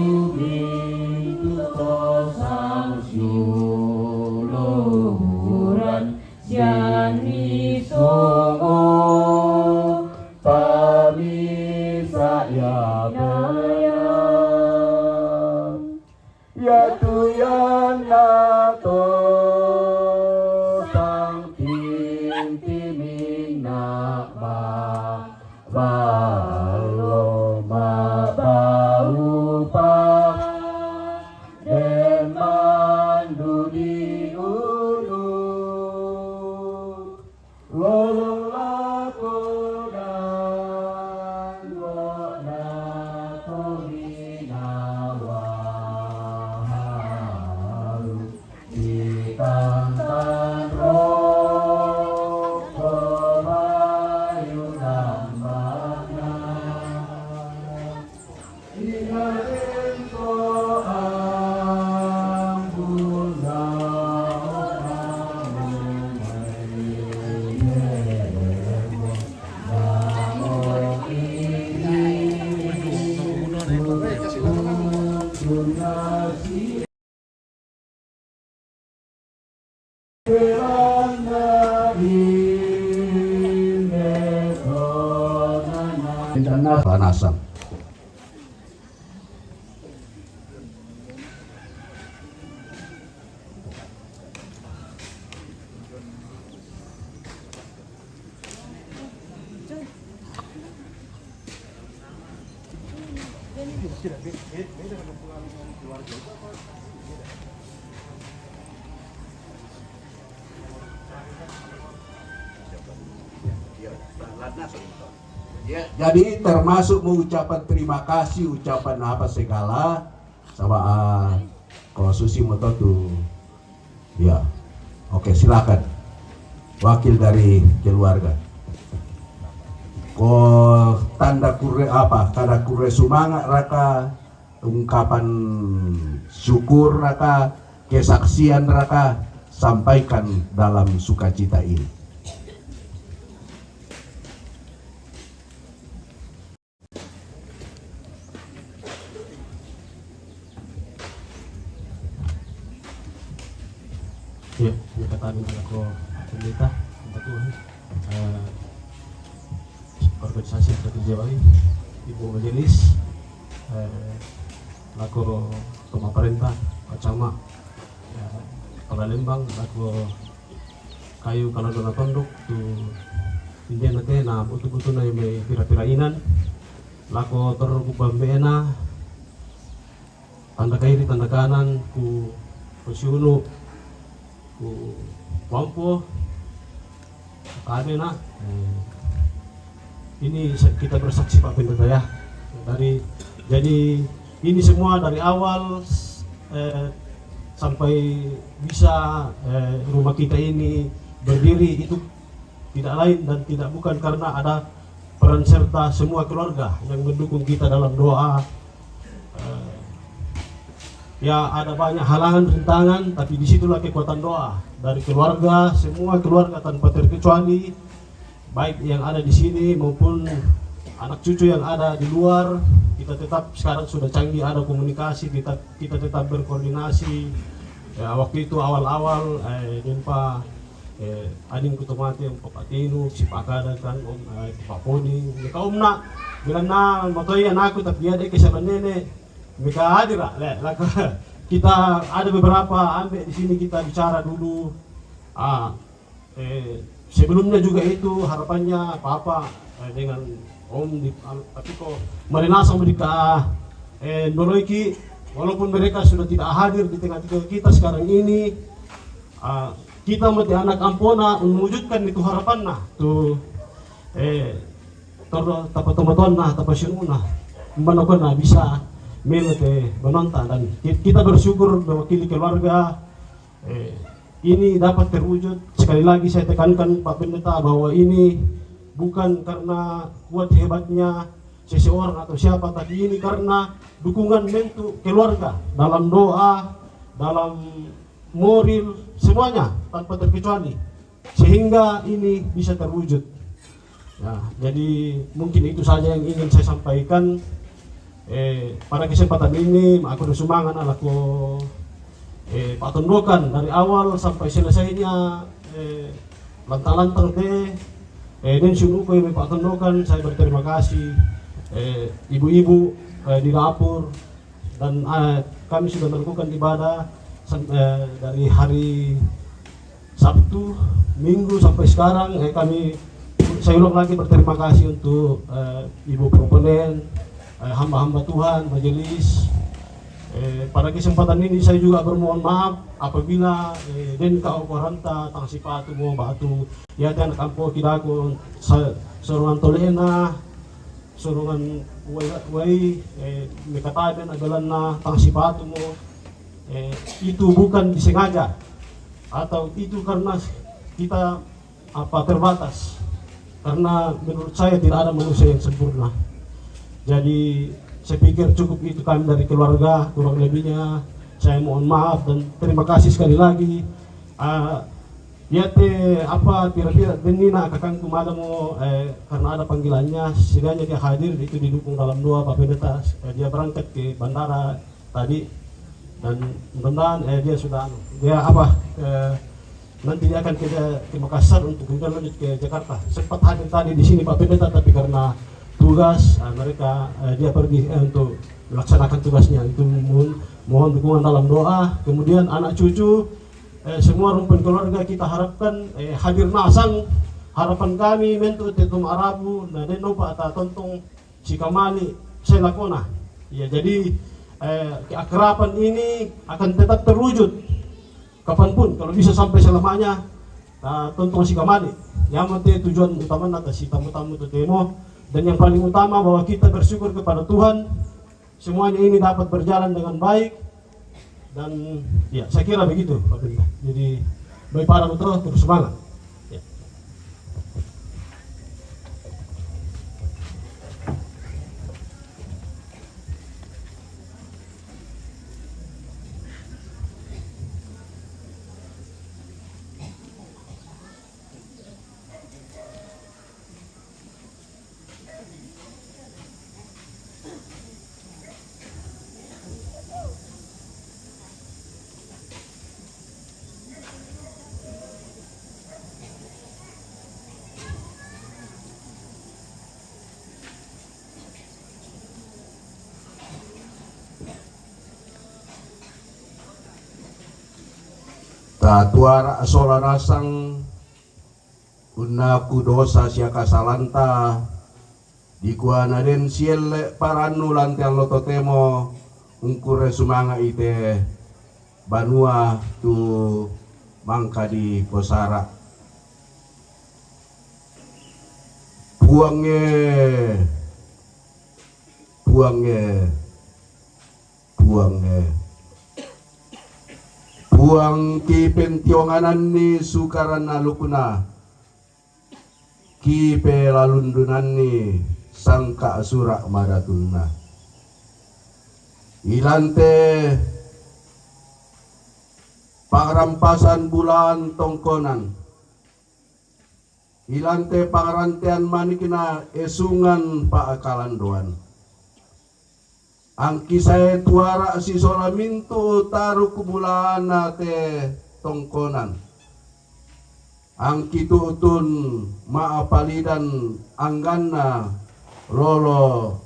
Ya tuyan na to sang ting ti min na ma ba lo ma ba u pa den man du di unu. Lolong lako dan wona ko ginawa haru di tantan roko bayu nambana. Panasan. Ya, jadi termasuk mengucapkan terima kasih, ucapan apa segala sama, ah, ko susi moto tu. Ya. Oke, silakan. Wakil dari keluarga. Ko tanda kure apa? Tanda kure semangat raka, ungkapan syukur raka, kesaksian raka, sampaikan dalam sukacita ini. Ya, ya kata ada ko pemerintah, betul. Eh, organisasi seperti Jawa ini, Ibu Majelis, eh, lako pemerintah, Pak Camat, eh, Kepala Lembang, lako kayu kalau dona tondok tu india na tena butu-butu na mai pira-pira inan lako terus ku bambena tanda kairi tanda kanan ku ku siunu ku wampo kade na eh, ini sa- kita bersaksi Pak Pendeta ya dari jadi ini semua dari awal eh, sampai bisa eh, rumah kita ini berdiri itu tidak lain dan tidak bukan karena ada peran serta semua keluarga yang mendukung kita dalam doa. Eh, ya ada banyak halangan rintangan tapi disitulah kekuatan doa dari keluarga semua keluarga tanpa terkecuali baik yang ada di sini maupun anak cucu yang ada di luar kita tetap sekarang sudah canggih ada komunikasi kita kita tetap berkoordinasi ya waktu itu awal-awal eh, jumpa eh, aning kutomate om papatinu si pakada kan om eh, paponi mereka om nak bilang na matoi anakku tapi dia deke sama nene mereka hadir lah le lako kita ada beberapa ambek di sini kita bicara dulu ah eh, sebelumnya juga itu harapannya papa eh, dengan om di anu, tapi kok marinasa mereka eh, noloiki walaupun mereka sudah tidak hadir di tengah-tengah kita sekarang ini ah, kita mati anak ampona mewujudkan itu harapan nah tu eh terus tapa tomatoan nah tapa sinuna mana kau nah bisa melo te banonta dan ki- kita bersyukur mewakili keluarga eh, ini dapat terwujud sekali lagi saya tekankan Pak Pendeta bahwa ini bukan karena kuat hebatnya seseorang atau siapa tapi ini karena dukungan bentuk keluarga dalam doa dalam moral semuanya tanpa terkecuali sehingga ini bisa terwujud. Ya, jadi mungkin itu saja yang ingin saya sampaikan. Eh, pada kesempatan ini aku ada sumbangan ala ko eh, patondokan dari awal sampai selesainya eh, lantang-lantang te eh, dan sunuko yang patondokan saya berterima kasih eh, ibu-ibu eh, di dapur dan eh, Kami sudah melakukan ibadah sam- eh, dari hari Sabtu, Minggu sampai sekarang. Eh, kami, saya ulang lagi berterima kasih untuk eh, Ibu Proponen, eh, hamba-hamba Tuhan, majelis. Eh, pada kesempatan ini saya juga bermohon maaf apabila eh, den ka okoranta tang sipatu mo batu ya, dan kampo kidako sa- sorongan tolena, sorongan wai, wai eh, mekataben adalanna tang sipatu mo eh, itu bukan disengaja atau itu karena kita apa terbatas, karena menurut saya tidak ada manusia yang sempurna. Jadi saya pikir cukup itu kami dari keluarga, kurang lebihnya saya mohon maaf dan terima kasih sekali lagi. Ah, ya te apa pira-pira denina kakangku madamo eh, karena ada panggilannya, setidaknya dia hadir itu didukung dalam doa Pak Pendeta eh, dia berangkat ke bandara tadi dan mudah-mudahan eh, dia sudah anu, dia apa eh, nanti dia akan ke, ke Makassar untuk kemudian lanjut ke Jakarta. Sempat hadir tadi di sini Pak Pendeta tapi karena tugas eh, mereka eh, dia pergi eh, untuk melaksanakan tugasnya. Itu mohon, mohon dukungan dalam doa. Kemudian anak cucu eh, semua rumpun keluarga kita harapkan eh, hadir nasang. Harapan kami mentu tetum arabu na den nopa ata tontong sikamali selakona. Ya, jadi eh, keakraban ini akan tetap terwujud kapanpun kalau bisa sampai selamanya. Nah, tontong sikamali. Yang penting tujuan utama nata si tamu-tamu tu temo. Dan yang paling utama bahwa kita bersyukur kepada Tuhan semuanya ini dapat berjalan dengan baik. Dan ya saya kira begitu Pak Pendeta. Jadi baik para putra terus semangat. Ya. Tatuara sola nasang unnaku dosa sia kasalanta, dikuana den sielle parannu lantean lo totemo ungkurre sumanga ite banua tu mangka di kosara. Puangnge, Puangnge, Puangnge. Puang kipentiongananni sukaran alukna, kipelalundunanni sangka sura madatunna. Ilante pangrampasan bulaan tongkonan. Ilante pangarantean manikna esungan paakalandoan. Angki sae tuara sisola mintu taruk bulana te tongkonan. Angki tu'tun maapalidan angganna lolo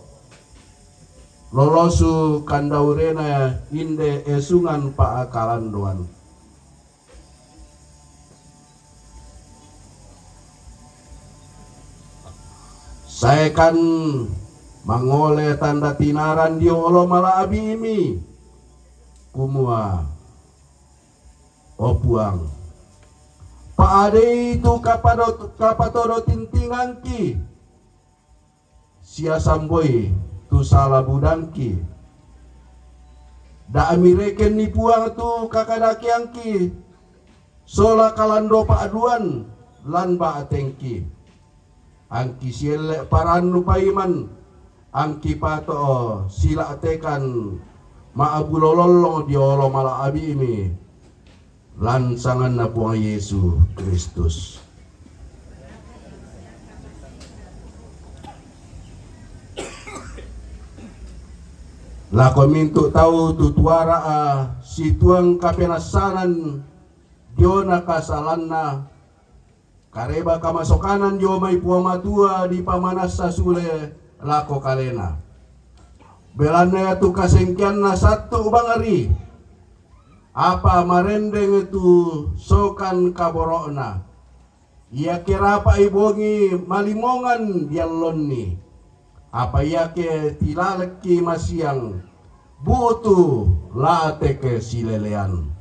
lolosu kandaurena inde esungan paakalandoan. Saekan mangole tanda tinaran dio olo mala'bimi, kumua, O Puang, pa'adei tu kapado, kapatodo tintingangki, sia samboi tu sala budangki. Da' mirekenni Puang tu kakadakeangki, sola kalando pa'duan lan ba'tengki. Angki sielle parannu paiman, angki pato sila'tekan ma'bulolollong diolo mala'bimi. Lan sanganna Puang Yesu Kristus. Lako mintu' tau tu tuara'a situang kapenassanan diona kasalanna, kareba kamasokanan dio mai Puang Matua dipamanassa sule lako kalena. Belanna iatu kasengkeanna sattu bangari, apa marendeng tu sokan kaboro'na. Iake rapa'i bongi malimongan diallonni, apa iake tilalekki masiang, bu'tu lateke silelean.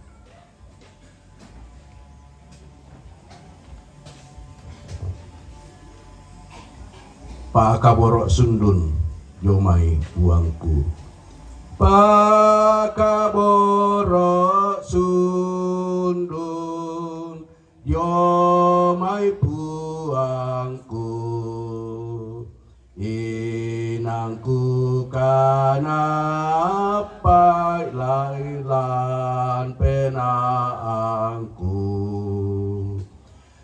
Pakaboro' sundun dio mai puangku. Pakaboro' sundun dio mai puangku. Inangku kanappai lailan penaangku.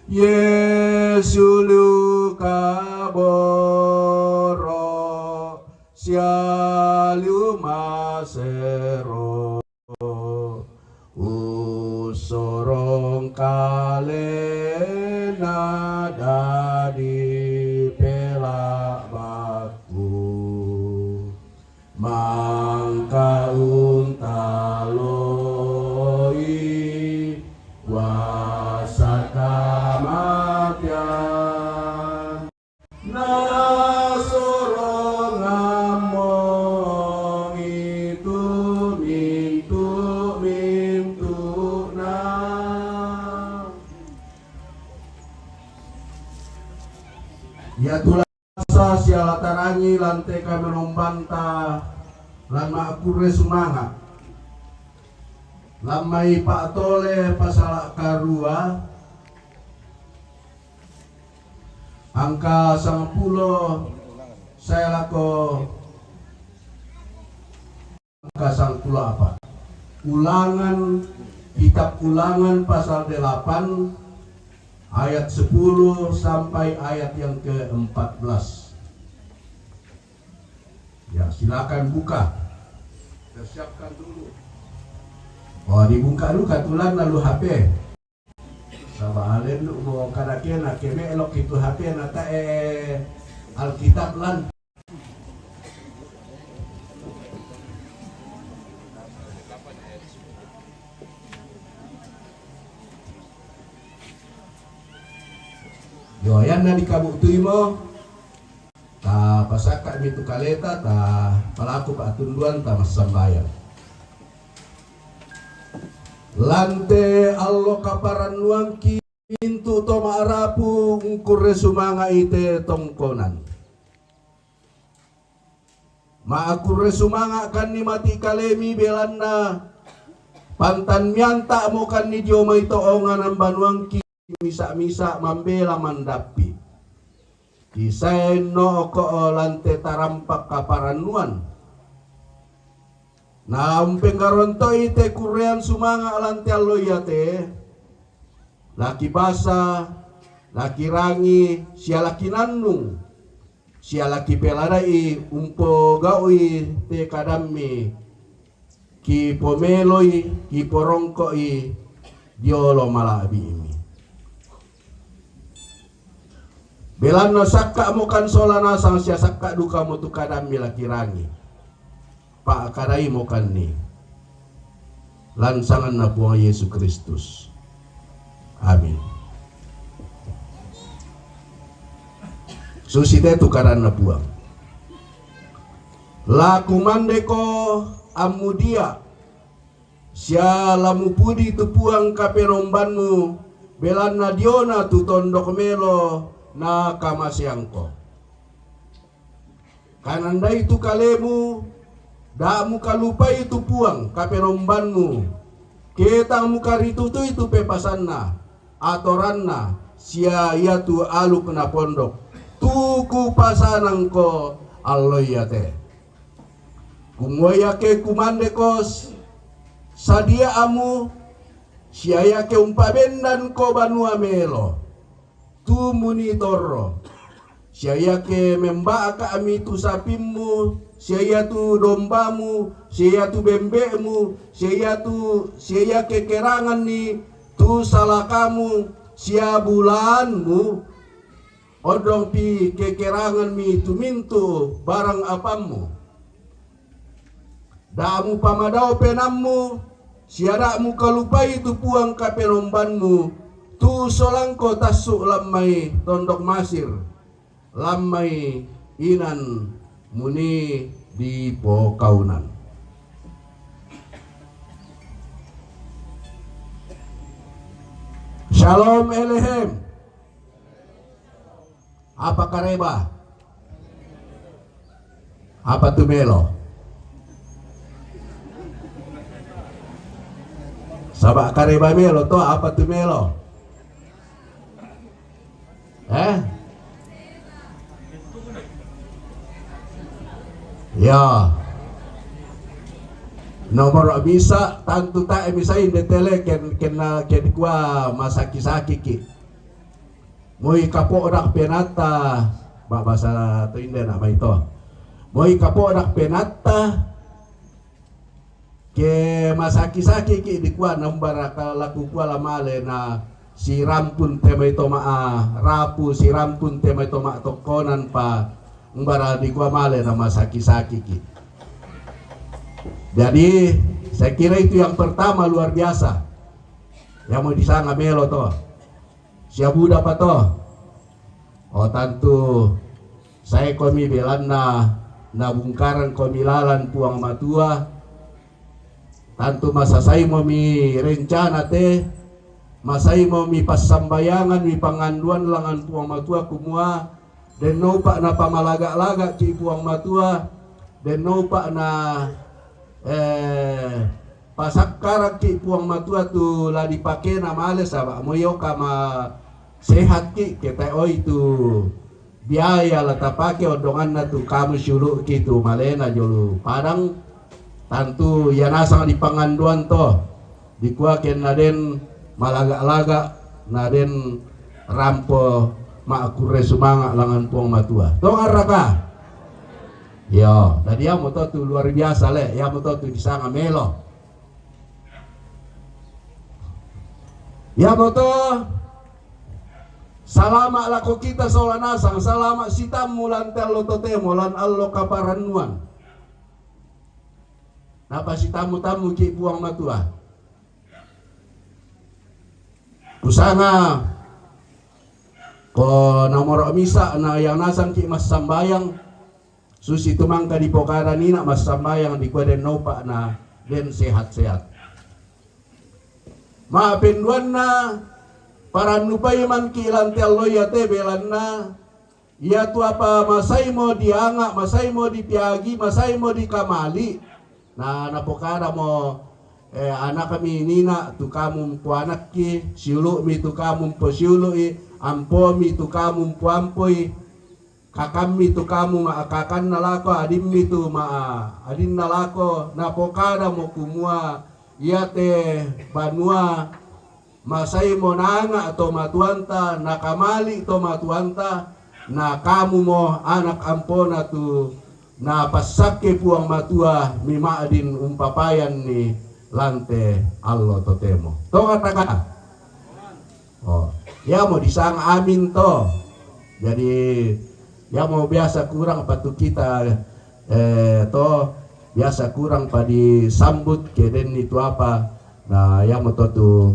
Yesu liu kaboro', sia liu masero. Usorong kalena dadi pela'bakku. Mangka untaloi kuasa kamatean. Nasorongammo itu mintu-mintu'na. Iatu lasa sia latarangi lante kamenombanta lan ma'kurre sumanga'. Lan mai pa'tole pasala' karua, angka sangpulo sae lako angka sangpulo apa. Ulangan, kitab Ulangan pasal delapan ayat sepuluh sampai ayat yang keempat belas. Ya, silakan buka. Persiapkan dulu. Oh, dibuka dulu katulan lalu H P. Saba' alennu mo kadakena ke me'lok itu H P na ta'e Alkitab lan. Yo, yanna dikabu'tui mo. Ta pasakka'mi tu kaleta, ta palaku pa'tunduan, ta massambayang. Lante allo kaparannuangki, mintu' to ma'rapu ungkurre sumanga'i te tongkonan. Ma'kurre sumanga'kanni mati' kalemi, belanna pantan mianta'mokanni dio mai to onganan banuangki. Misa'-misa' mambela mandappi. Kisaenno oko lante tarampak kaparannuan. Na umpenggaronto'i te kurrean sumanga' lante allo iate, laki basa, laki rangi, sia laki nannung, sia laki pelada'i umpogau'i te kadammi kipomeloi, kiporongko'i diolo mala'bi'mi. Belanna sakka'mokan sola nasang sia sakka' dukamo tu kadammi laki rangi. Pa'kadaimokanni lan sanganna Puang Yesu Kristus. Amin. Susite tu kadanna Puang. La kumandeko ammudia, sia la mupudi tu Puang Kapenombanmu, belanna diona tu tondok melo nakamaseangko. Kanandai tu kalemu, da' mukalupai tu Puang Kapenombanmu, ke tang mukaritutui tu pepasanna, atoranna, sia iatu aluk napondok, tu kupasanangko allo iate. Kumua iake kumandeko s-, sadia'mu, sia iake umpabendanko banua melo, tu munitorro, sia iake memba'ka'mi tu sapimmu, sia iatu dombamu, sia iatu bembe'mu, sia iatu, sia iake keranganni tu salakamu, sia bulaanmu, ondongpi kekeranganmi tu mintu' barang apammu. Da' mupamadao penaammu, sia da' mukalupai tu Puang Kapenombanmu, tu solangko tassu' lan mai tondok Masir, lan mai inan muni dipokaunan. Shalom Aleichem. Apa kareba? Apa tu melo? Saba' kareba melo to, apa tu melo? Eh? Ya. Nomor bisa tantu tae' misai inde tele ken, ken, ken kua masaki-saki ki'. Moi kapo'dak penatta, ba-, basa to inde na' mai to. Moi kapo'dak penatta, ke masaki-saki ki' dikua, na umbara ka laku kua la male na sirampun te mai to ma-, a, rapu, sirampun te mai to ma'tokkonan pa umbara dikua male na masaki-saki ki'. Jadi, saya kira itu yang pertama luar biasa. Yang mau disanga melo to. Sia buda pa to. O, tantu sae komi belanna nabungkaran komi lalan Puang Matua. Tantu masasai mo mi rencana te, masai mo mi passambayangan, mi panganduan langan Puang Matua kumua, den noupa' na pamalaga'-laga' ki' Puang Matua, den noupa' na, eh, pasakkarang ki' Puang Matua tu la dipakena male saba' moi oka ma sehat ki' ke tae' oi tu biaya la tapake ondonganna tu kamu siulu' ki' tu malena jolo Padang. Tantu ia nasang di panganduan to. Dikua ken na den malaga'-laga', na den rampo ma'kurre sumanga' langan Puang Matua. Tongarraka? Iyo, dadi iamoto tu luar biasa le, iamoto tu disanga melo. Iamoto salama' lako kita sola nasang, salama' sitammu lan te allo totemo, lan allo kaparannuan. Napasitammu-tammu ki' Puang Matua. Kusanga ko nomoro misa' na ia nasang ki' massambayang, susi tu mangka dipokada nina' massambayang dikua den noupa' na den sehat-sehat. Ma'penduanna, parannupai man ki' lan te allo iate belanna, ia tu apa masaimo dianga', masaimo dipeagi, masaimo dikamali'. Na, napokadamo, eh, anakmi nina' tu kamu mpoanakki, siulu'mi tu kamu mposiulu'i, ampomi tu kamu mpoampoi, kakammi tu kamu ma-, kakanna lako, adimmi tu ma-, adinna lako. Napokadamo kumua, iate banua masaimo naanga' tomatuanta, nakamali' tomatuanta, na kamumo anak ampona tu napassakke Puang Matua mima'din umpapayanni lan te allo totemo. Tongarraka? Oh, iamo disanga amin to. Jadi, iamo biasa kurang pa tu kita, eh, to, biasa kurang pa disambut ke denni tu apa. Na, iamoto tu,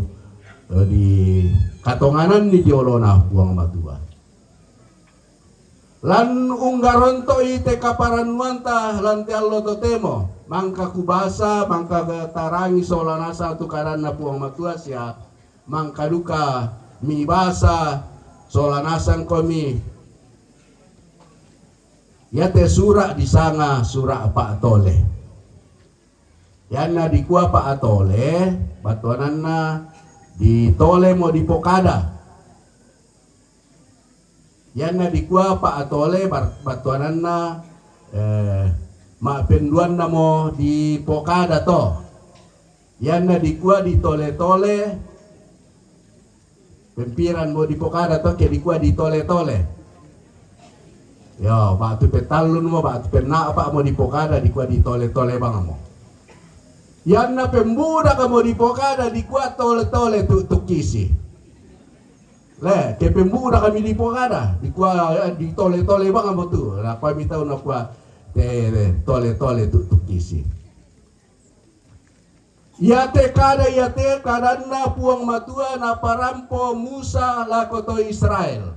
eh, dikatongananni di olona Puang Matua. Lan unggaronto'i te kaparannuanta lan te allo totemo, mangka kubasa, mangka tarangi sola nasang tu kadanna Puang Matua sia mangka duka mibasa sola nasang komi. Iate sura' disanga sura' pa'tole. Ianna dikua pa'tole, battuananna ditolemo dipokada. Ianna dikua pa'tole bar-, battuananna, eh, ma'penduannamo dipokada to. Ianna dikua ditole-tole, pempiranmo dipokada to ke dikua ditole-tole? Iyo, ba'tu petallunmo, ba'tu penna'pa'mo dipokada dikua ditole-tole bangmo. Ianna pembudakmo dipokada dikua tole-tole tu'tukkisi. Le, ke pembudakmi dipokada, dikua, eh, ditole-tole bangmo tu. Nakuami tau nakua, te, te, tole-tole tu'tukkisi. Iate kada iate kadanna Puang Matua naparampo Musa lako to Israel.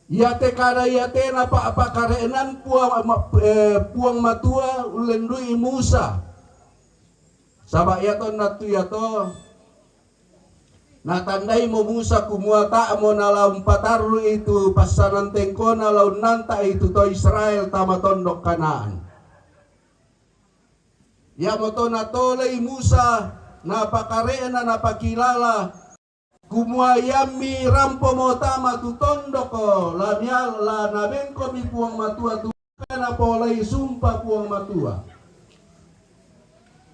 Iate kada iate napa'pakare'nan Puang, eh, Puang Matua ullendui Musa. Saba' iatonna tu iato natandaimo Musa kumua tae'mo nala umpatarru'i tu passanan tengkona la unnanta'i tu to Israel tama tondok Kanaan. Iamoto natolei Musa napakare'na napakilala kumua iammi rampomo tama tu tondok la mia-, la nabengkomi Puang Matua tu napolei sumpa Puang Matua.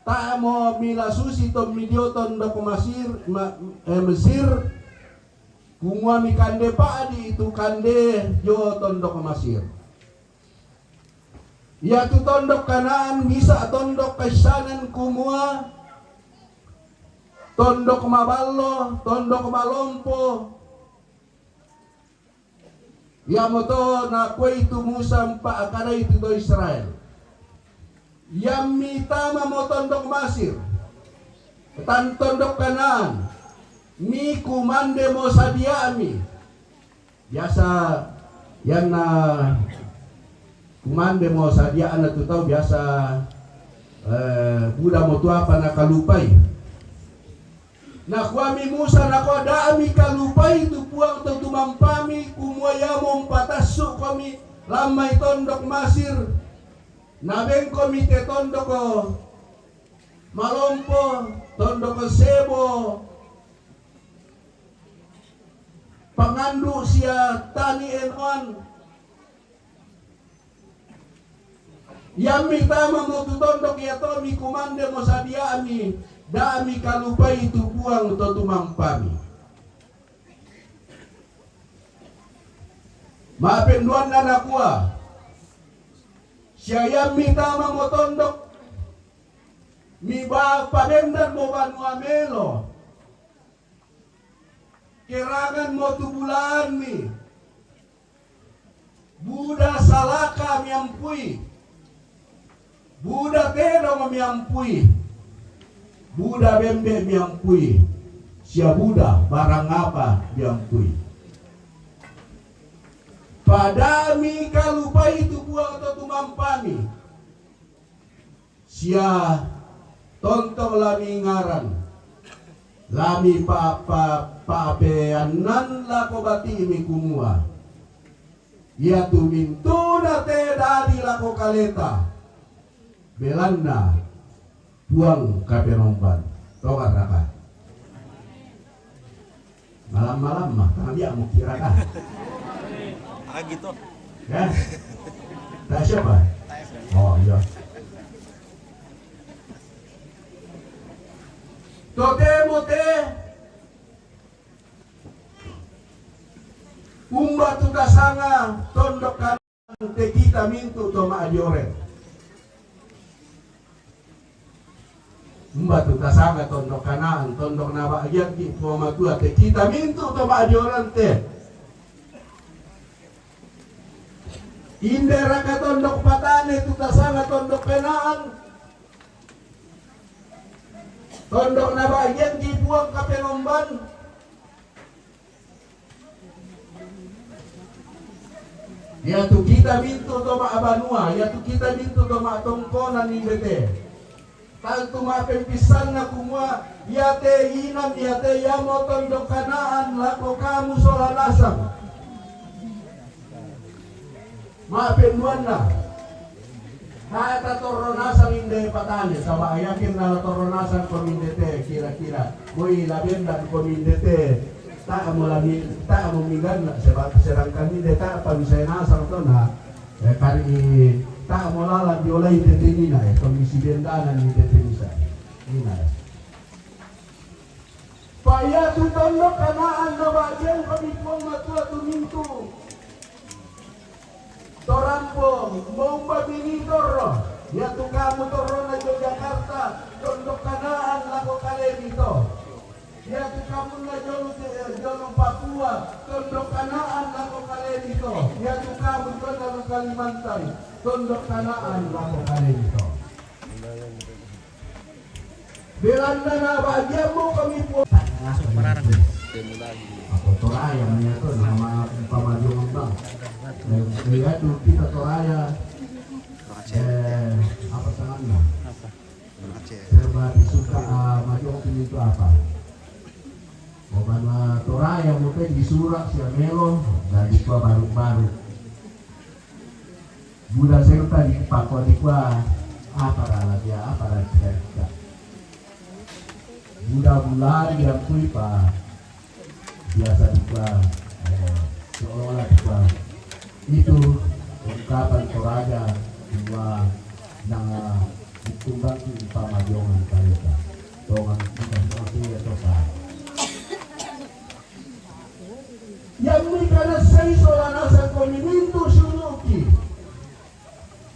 Tae'mo milasusi tommi dio tondok Masir, ma-, eh, Mesir, kumua mikande pa'di' tu kande dio tondok Masir. Iatu tondok Kanaan misa' tondok kaissanan kumua tondok maballo, tondok malompo. Iamoto nakuai tu Musa umpa'kadai tu to Israel, iammi tamamo tondok Masir, tan tondok Kanaan, mikumandemo sadia'mi. Biasa ianna kumandemo sadia'na tu tau biasa, eh, budamo tu apa nakalupai. Nakuami Musa, nakua, da' mikalupai tu Puang to tumampami, kumua iamo umpatassu'komi lan mai tondok Masir, nabengkomi te tondok malompo, tondok sebo, pangandu' sia tani enoan. Iammi tamamo tu tondok iato mikumandemo sadia'mi, da' mikalupai tu Puang to tumampami. Ma'penduanna nakua, sia iammi tamamo tondok, miba-, pabendanmo banua melo, keranganmo tu bulaanmi, buda salaka miampui, buda tedong miampui, buda bembe miampui, sia buda barang apa miampui. Pada mikalupai tu Puang to tumampami. Sia tontong la mingaran, la mipa-, pa-, pa'peannan lako bati'mi kumua, iatu mintu'na te dadi lako kaleta, belanna Puang Kapenomban. Tongaraka? Malam-malam mah, tang dia mau kira kah? Ah, gitu. Ya? Tak siapa? Oh, iya. Totemo te umba tu tasanga tondok Kanaan te kita mintu' to ma'dioren. Umba tu tasanga tondok Kanaan, tondok naba'giangki' Puang Matua te kita mintu' to ma'dioren te. Inderaka tondok patane tu tasanga tondok Kanaan, tondok naba'giangki' Puang Kapenomban. Iatu kita mintu' to ma'banua, iatu kita mintu' to ma'tongkonan inde te. Tantu ma'pempissanna kumua, iate inan, iate iamo tondok Kanaan lako kamu sola nasang. Ma'penduanna, tae' tatorro nasang inde patane, saba' yakin nala torro nasang komi inde te, kira-kira moi labendan komi inde te, ta'mo lami-, ta'mo miganna, seba-, sedangkan inde ta'pa misae nasang tona, eh, kari ta'mo lalan diolai inde te nina, eh, komi sibendanan inde te misa. Nina, eh. Paiatu tondok Kanaan naba'giangkomi Puang Matua tu mintu' to rampo, maumbami ni torro, iatu kamu torrona Yogyakarta, tondok Kanaan lako kalemi to. Iatu kamu na jolo, jolo Papua, tondok Kanaan lako kalemi to. Iatu kamu na jolo Kalimantan, tondok Kanaan lako kalemi to. Belanda na bagian mo kami po. Ako Toraya, niya to, nama pamajuang bang. Eh, iatu kita Toraya. Eh, apa tangannya? Serba disuka, ah, majuang itu apa? Bukan, ah, Toraya, mungkin disurak si Amelo, dan di baru-baru. Buda serta di pako di kua, apa rala dia, apa rala dia. Buda bulan dia kui pa, biasa di kua, eh, seolah-olah di kua. Itu ungkapan Toraja dua nanga dikumbang di pamajongan kaleta. Tongan kita semua dia toka. Yang ni kana sai Solanasa ko mimintu suluki.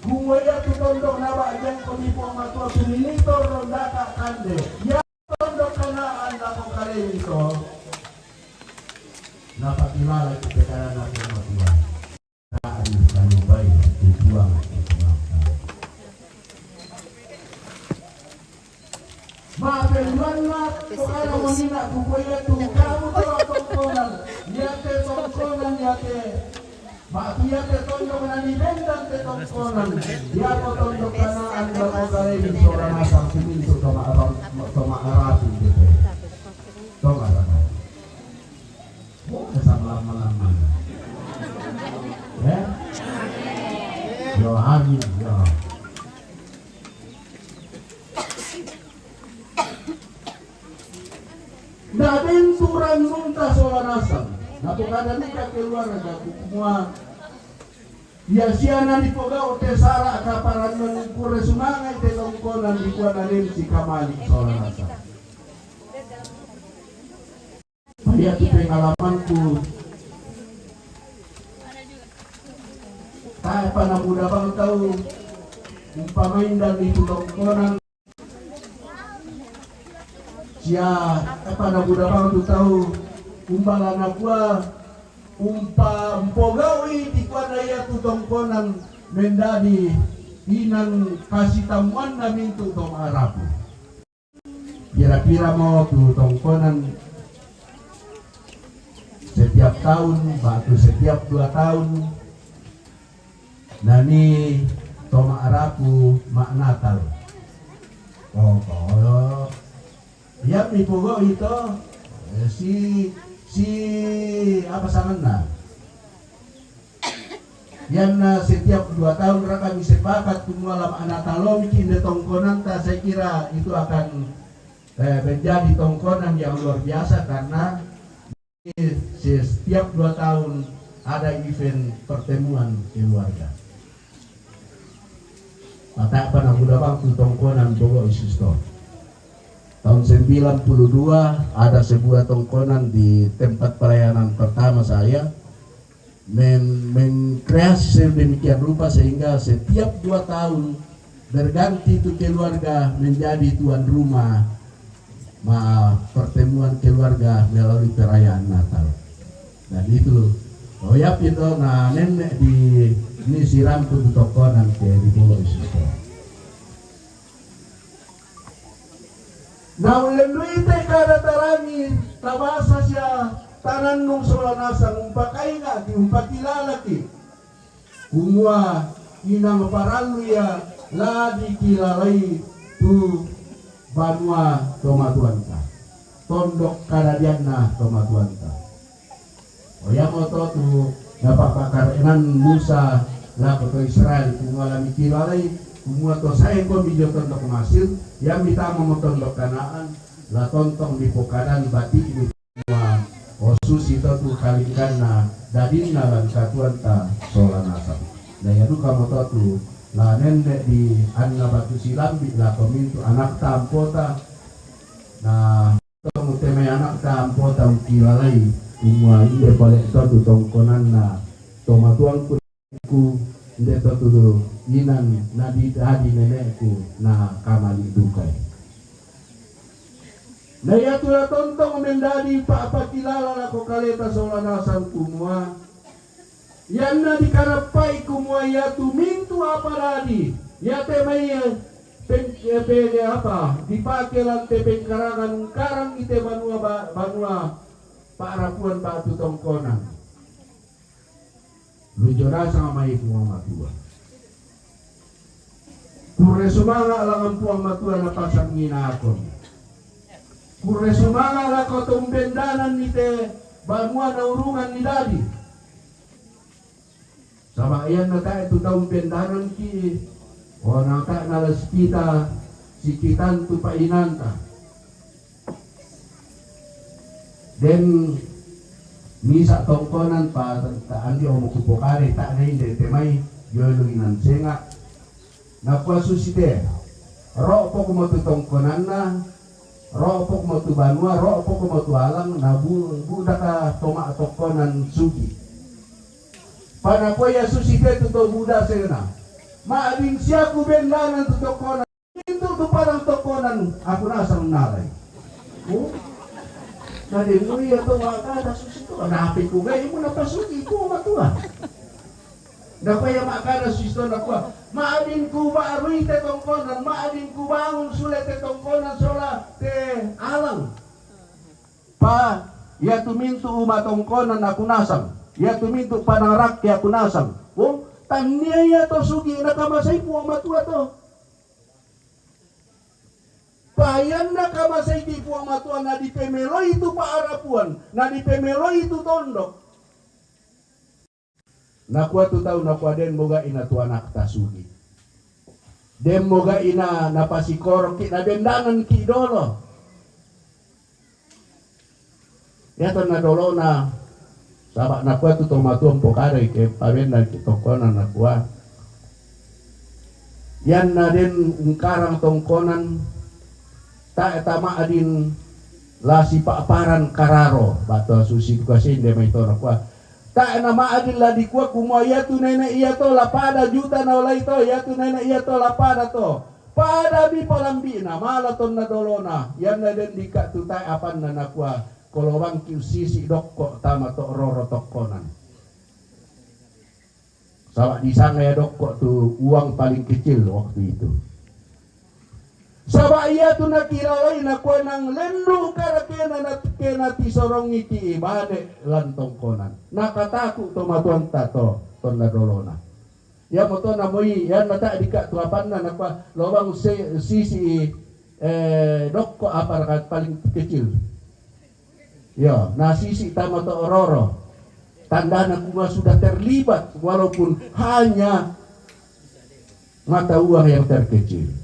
Kumua iatu tondok na bagian ko mipo matua tu minitor ronda ka kande. Iatu tondok Kanaan lako kalemi to. Na pakilala kita kana na matua. Mapenduanna, tokana monina kukoya tu kamu tolo tongkonan, iate tongkonan, iate. Ba iate tondok nani bendan te tongkonan, iako tondok Kanaan, lako kalemi Solanasa, simintu toma arap, toma arapin te. Toma arapin. Oh, ada sama lama-lama. Ya? Yo, amin, yo. Na benturan munta Solanasa. Na pokadan ika keluarga ku kumua. Ia sia na dipogau te sara ka parannuan kure sumangai te tongkonan di kua na lemsi kamali Solanasa. Iatu pengalamanku. Tae pana buda bang tau umpamaindan itu tongkonan. Sia tae pana buda bang tu tau umbalana kua umpa mpogawi di kua na iatu tongkonan mendadi inan kasitamuanna mintu toma arapu. Pira-pira mo tu tongkonan setiap tahun, batu setiap dua tahun, nani toma arapu ma Natal. Oh, oh. Ia mi pogo itu, eh, si, si, apa sanganna? Ianna setiap dua tahun raka mi sepakat kumua lama ana talomi ki inde tongkonanta, saya kira itu akan, eh, menjadi tongkonan yang luar biasa karena setiap dua tahun ada event pertemuan keluarga. Mata apa na muda waktu tongkonan bogo isisto. Tahun sembilan puluh dua ada sebuah tongkonan di tempat pelayanan pertama saya. men-, mengkreasi sedemikian rupa sehingga setiap dua tahun berganti itu keluarga menjadi tuan rumah ma-, pertemuan keluarga melalui perayaan Natal. Dan itu, oh ya, itu na nenne di ni sirampu di toko nanti di bolo isuko. Naulendui te kada tarangi tabasa sia tanannung Solanasa umpakaingaki, umpakilalaki. Kumua inang parallu ia la dikilalai tu banua tomatuanta. Tondok kadadianna tomatuanta. Oya mo to tu napapakarenan Musa lako to Israel, kumua la mikilalai, kumua to sae ko mijo tondok Masir, ia mitama mo tondok Kanaan, la tontong dipokadan bati mi kumua osusi to tu kalingganna dadinna lan katuanta Solanasa. Na ia duka mo to tu la nenne di anna batu silambi lako mintu anakta ampota, na Tong temai anakta ampota ukilalai, kumua inde pale to tu tongkonanna tomatuangku, inde to tu inan nadi, adi nenekku na kamali dukai. Na iatu la tontong mendadi pa'pakilala lako kaleta sola nasang kumua, ianna dikarappai kumua iatu mintu' apa dadi, iate mai pen-, eh, pe-, apa, dipake lan te pengkarangan ungkarangi te banua ba-, banua pa'rapuan ba'tu tongkonan. Lujo nasang mai Puang Matua. Kurre sumanga' langngan Puang Matua napasanginakon. Kurre sumanga' lako to umbendanan ni te banua naurungan ni dadi. Saba' ianna tae' tu tau umbendanan ki, o na tae' nalas kita sikitan tu pa'inanta. Den misa' tongkonan pa ta-, andi' omo kupokadai ta' nainde te mai jolo inan senga'. Nakua susi te, ro'pok mo tu tongkonanna, ro'pok mo tu banua, ro'pok mo tu alang, na bu-, bu'daka to ma'tongkonan sugi'. Pa nakua ia susi te tu to bu'da sena, ma'din sia kubendanan tu tongkonan. Itu tu padang tongkonan aku nasang nalai. Oh. Na den ia to ma'kada susi to, napi kugai mu napasugi' Puang Matua. Nakua ia ma'kada susi to nakua, ma'din kuba'rui te tongkonan, ma'din kubangun sule te tongkonan sola te alang. Pa, iatu mintu' uma tongkonan aku nasang, iatu mintu' padang rakke aku nasang. Oh, tannia ia to sugi' nakamasai Puang Matua to. Payan nakamasaiki Puang Matua na dipemeloi tu pa'rapuan, na dipemeloi tu tondok. Nakua tu tau, nakua, den moga ina tu anakta sugi'. Den moga ina napasikorokki', nabendananki' dolo. Ia tonna dolona, saba' nakua tu to matua mpokadai ke pabendan ki tongkonan nakua, ianna den ungkarang tongkonan, tae' tama'din la sipa'paran kararo, ba'tu susi dukasinde mai to nakua, tae' nama'din la dikua kumua iatu nene' iato la pada juta naolai to, iatu nene' iato la pada to. Padami palambi'na, mala tonna dolona, ianna den dikka' tu tae' apanna nakua, kolobangki' ussisi' dokko' tama to' roro tokkonan. Saba' disanga ia dokko' tu uang paling kecil waktu itu. Saba' iatu nakilalai nakua nang lendu' karakena na-, kena tisorongiki' bane' lan tongkonan. Nakataku' to matuanta to tonna dolona. Iamoto namoi, ianna tae' dikka' tu apanna nakua lobang se-, sisi, eh, dokko' apa raka paling kecil. Iyo, na sisi tama to' roro. Tandana kumua sudah terlibat walaupun hanya mata uang yang terkecil.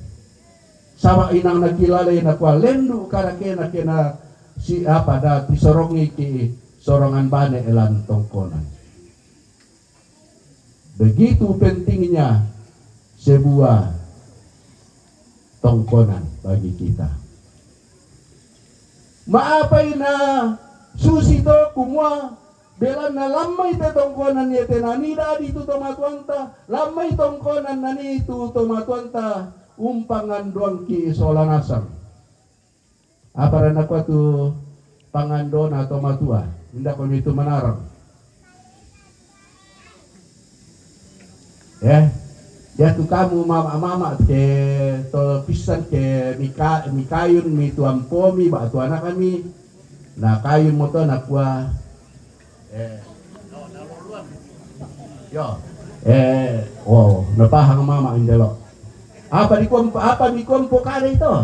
Saba' inang nakilalai nakua lendu' karakena kena si apa da tisorongiki' sorongan bane' lan tongkonan. Begitu pentingnya sebuah tongkonan bagi kita. Ma'apai na susi to kumua, belanna lammai te tongkonan iate nanii dadi tu tomatuanta, lammai tongkonan nanii tu tomatuanta umpangandoangki' sola nasang. Apa ranna kua tu pangandona to matua, inda komi tu manarang. Eh, ya tu kamu mama-mama ke to pissan ke mika-, mikayun mi tu ampomi ba tu anakmi, na kayun mo to nakua, Eh. Yo. Eh, oh, napahang mama indelo. Apa dikuam-, apa dikuampo kada itu?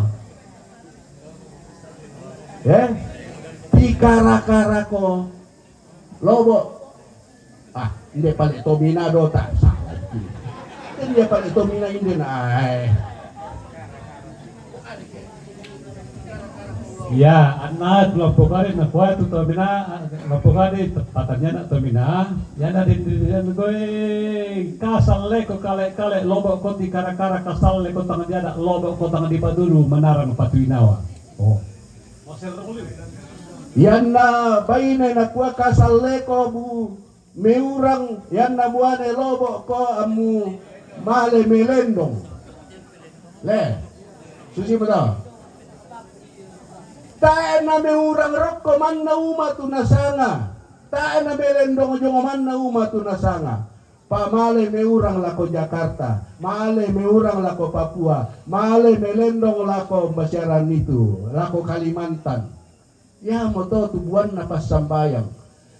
Eh? Pikara-kara ko lobo. Ah, inde pale tomina do ta salah. Inde pale tomina inde na, eh. Ya, anna tu lampokade nakua tu tomina, lampokade patanyana tomina, ya na den, den, den, koe kasal leko kale-kale lobo ko ti kara-kara kasal leko tang diada lobo ko tang dipadulu manarang patuinawa. Oh. Ianna baine nakua kasal leko bu meurang ianna muane lobo' ko ammu male melendong. Le, susi mo to. Tae' na meurang rokko manna uma tu nasanga, tae' na melendong jongo manna uma tu nasanga. Pamale meurang lako Jakarta, male meurang lako Papua, male melendong lako mbasiaran itu, lako Kalimantan. Iamoto tu buanna passambayang.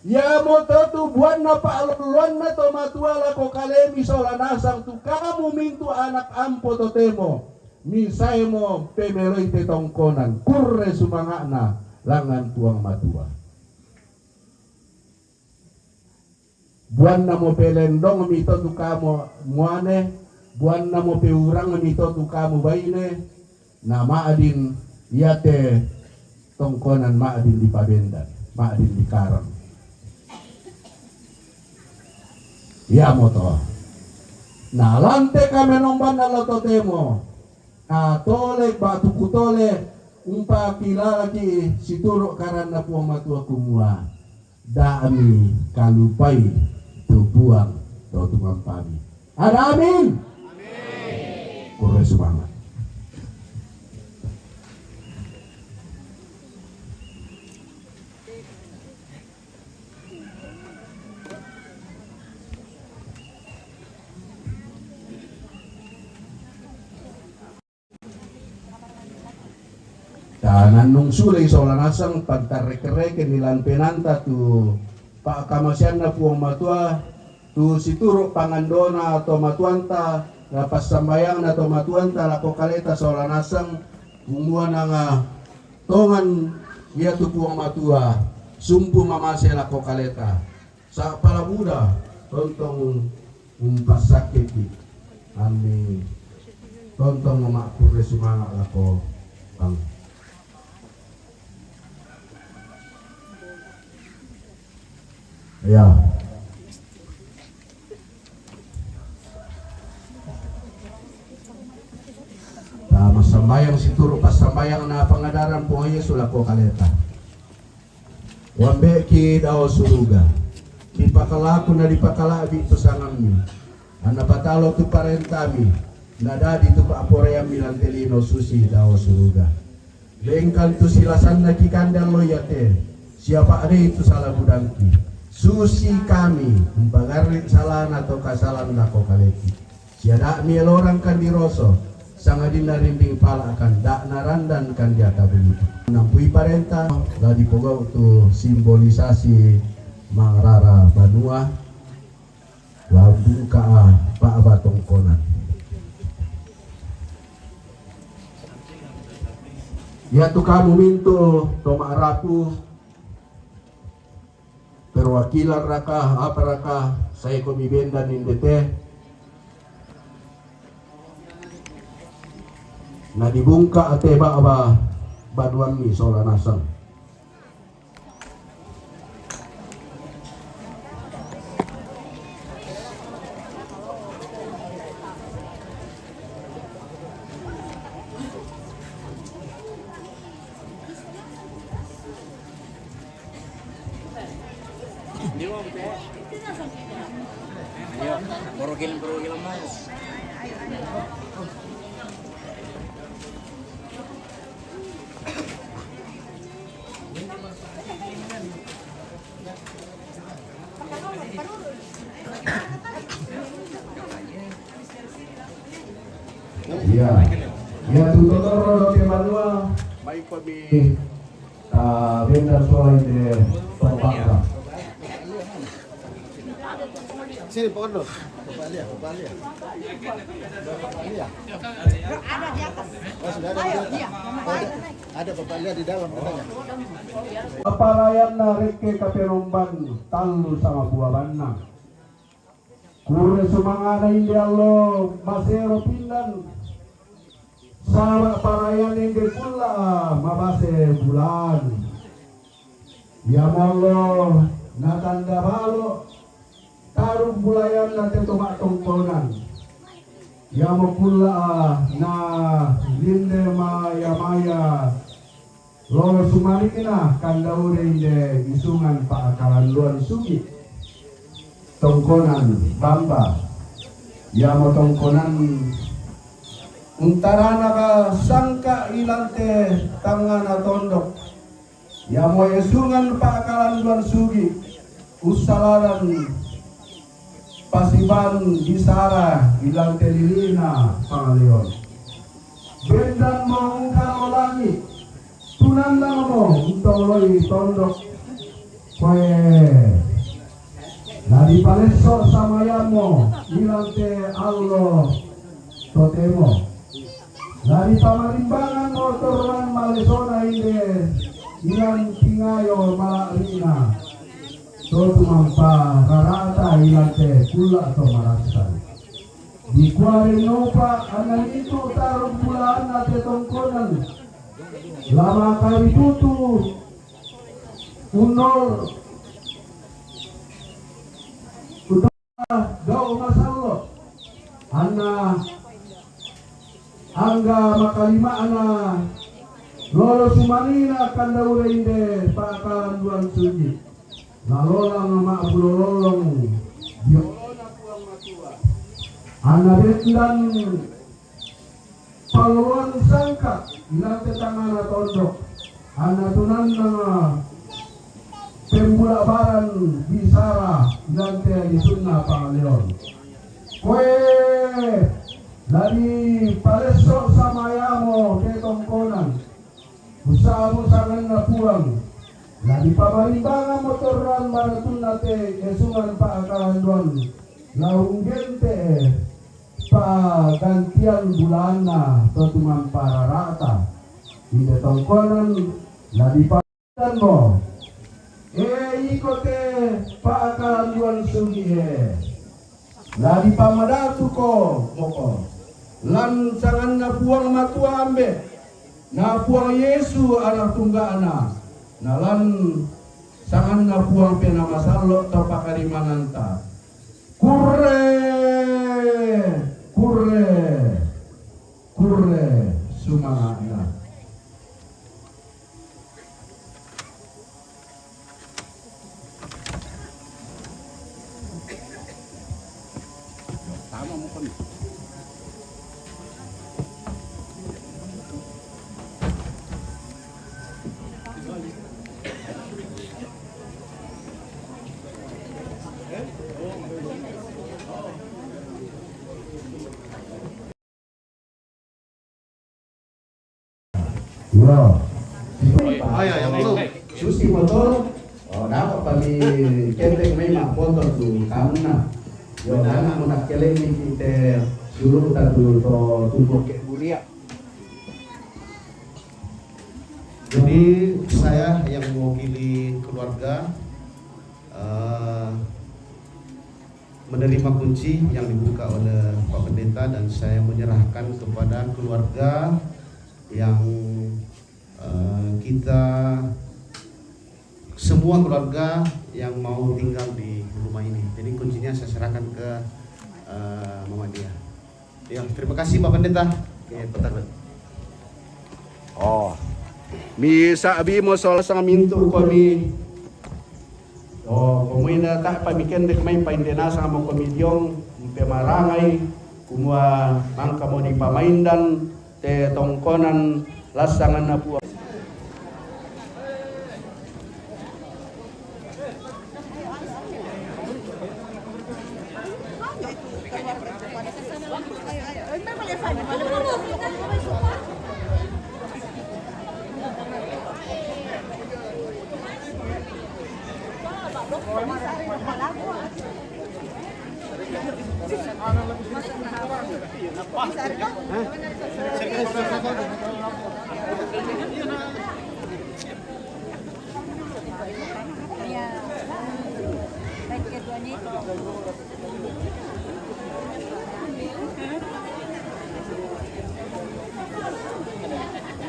Iamoto tu buanna pa'lolloanna to matua lako kalemi sola nasang tu kamu mintu' anak ampo totemo misaemo pemeloi te tongkonan. Kurre sumanga'na langngan Puang Matua. Buannamo pelendongmi to tu kamu muane, buannamo peurangmi to tu kamu baine, na ma'din iate tongkonan ma'din dipabendan, ma'din dikarang. Iamoto. Na lante kamenombanna lo totemo, na tole batu kutole umpakilalaki situru' karanna Puang Matua kumua, da'mi kalupai tu Puang dao tumampami. Ada amin? Kurre sumanga'. Tanannung sulei sola nasang pantarreke-reke nilampenanta tu pa'kamaseanna Puang Matua, tu situru' pangandona to matuanta, na passambayangna to matuanta lako kaleta sola nasang, kumua nanga tongan iatu Puang Matua sumpu mamase lako kaleta. Sa'pala buda tontong umpassakkeki. Amin. Tontong ma'kurre sumanga' lako bang. Ya. Ta massambayang situru' passambayangna pangadaran Puang Yesu lako kaleta. Uambe'ki dao suruga, kipakalaku na dipakala'bi' tu sangammi, anna patalo tu parentami, na dadi tu pa'poraiammi lan te lino susi dao suruga. Bengkan tu silasanna kikande allo iate, sia pa'dei tu sala budangki, susi kami umpagarri' salana to kasalan lako kaleki. Sia da' mielorangkan diroso, sangadinna rinding pala'kan, da' narandankan diata bulitu. Nampui parenta la dipogau' tu simbolisasi ma'rara banua, la umbungka'a ba'ba tongkonan. Iatu kamu mintu' to ma'rapu, perwakilan raka, apa raka, sae komi bendan inde te. Na dibungka' te ba'ba banuammi sola nasang. Ayo, porokilan, porokilan, Mas. Iya. Iya, tu totoro do te banua. Mai komi, ah, bendan sola inde tombakna. Sini, Pak Ardo. Bapak Lia, Bapak Lia. Bapak Lia. Oh, sudah ada di atas. Oh, ada. Ada Bapak Lia di dalam katanya. Parayanna rekke Kapenomban tallu sama buah banna. Kurre sumanga'na inde allo masero pindan, saba' parayanna inde kulla' mabase bulan. Iamo allo natanda balo' tarung bulayanna te to ma'tongkonan. Iamo kulla' na linde maya-maya lo sumalikna kandaude inde isungan pa'kalanduan sugi'. Tongkonan Bamba, iamo tongkonan untaranaka sangka' ilante tangngana tondok, Iamo esungan pakalanduan sugi, ussalaran pasiban bisara ilante lilina pangaleon. Bendan mo engka lo langi, tunannang mo untoloi tondok. Koe, nadipalesso samayammo ilante allo totemo. Nadipamarimbangan mo torroan malesona inde ilan tingayo mala'rina to tumampa rarata ilante kulla to marassan. Dikuare nopa anna nitu tarung bulaanna te tongkonan lama kari tutu unno gau masallo. Anna angga makalima'na lolo sumanina kandaure inde pakalanduan sugi. Lalolang ma'bulo lollong di olona Puang Matua. Anna bendan palloloan sangka ilante tangana tondok, anna tunannang pembulabaran bisara ilante lisunna pangaleon. Koe, nadipalesso samayamo te tongkonan, ussalamu sanganna Puang, nadipamarimbangan mo torroan maratunna te esungan pakalanduan, la unggente'e pagantian bulaanna to tumampa rarata. Inde tongkonan la dipadanmo. E iko te pakalanduan sugi e, la dipamadatuko moko lan sanganna Puang Matua Ambe, na Puang Yesu Anak Tungga'na, na lan sanganna Puang Penaa Masallo to pakarimanganta. Kurre, kurre, kurre sumanga'na. Yo. Oh, ya, yang itu. Susi motor. Oh, dapat kami kentek memang motor tu karena. Yo, anak mau nak keleng ni kita suruh kita tu to tubuh ke buria. Jadi saya yang mewakili keluarga eh, menerima kunci yang dibuka oleh Pak Pendeta dan saya menyerahkan kepada keluarga yang eh, kita semua keluarga yang mau tinggal di rumah ini. Jadi kuncinya saya serahkan ke eh, Mama Dia. Ya, terima kasih Pak Pendeta. Oke, bentar, bentar. Oh. Mi sa abi mo sola sang mintu komi. Oh, komuina ta pamikendek mai paindenasa mo komi diong, mpe marangai, kumua mangka mo dipamaindan te tongkonan lassanganna Puang.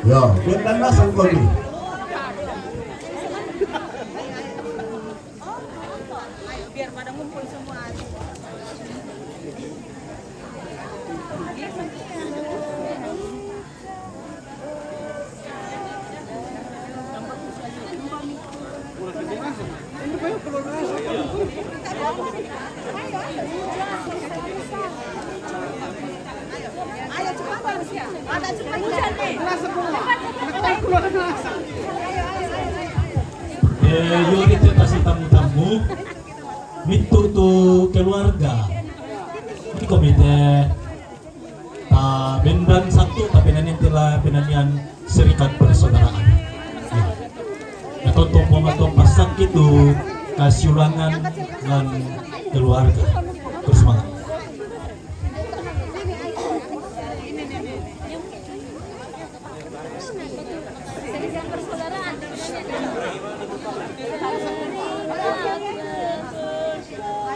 Yo, buat dan masang kau ni. Ayo, biar pada ngumpul semua. Ayo, cepat, Bang. Ada cepat. Hujan nih. Cepat, cepat, cepat. Ayo, ayo, ayo, ayo. Eh, yuri te tasi tamu-tamu, mitu tu keluarga. Ini komite ta bendan satu, tapi nani tela penanian serikat persaudaraan. Ya. Atau topo mato pasakit tu kasiulangan dan keluarga. Terus semangat.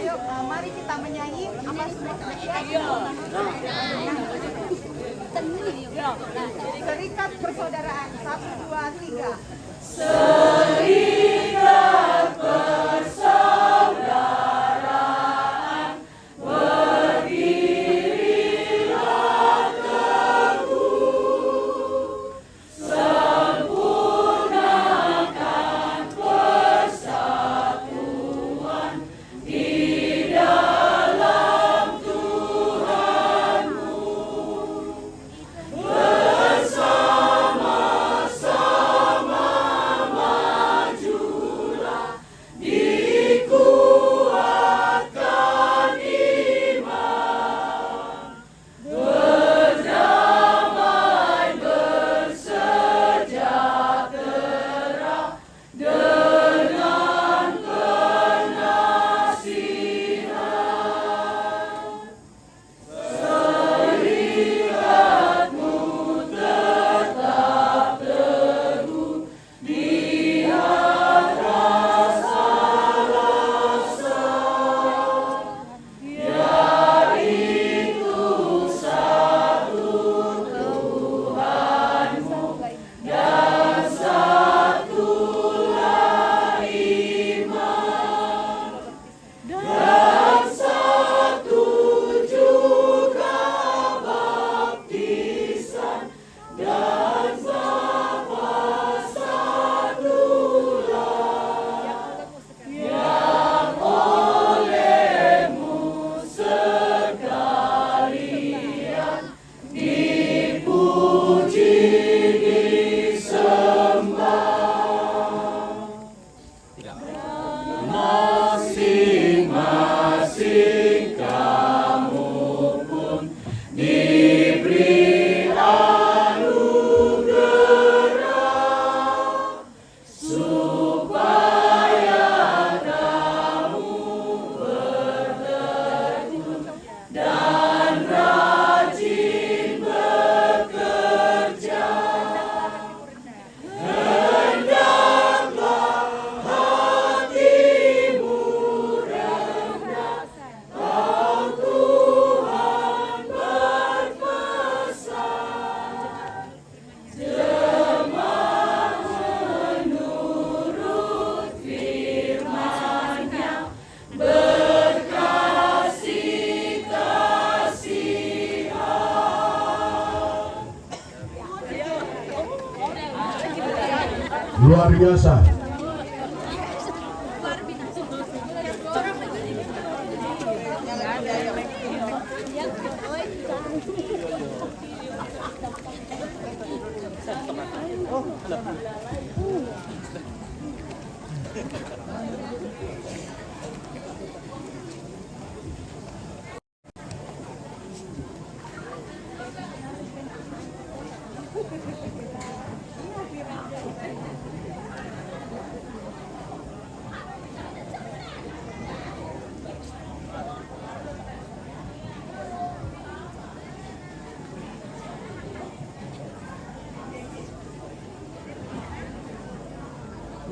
Ayo, eh, mari kita menyanyi. Apa semua? Serikat persaudaraan. Satu, dua, tiga. Luar biasa.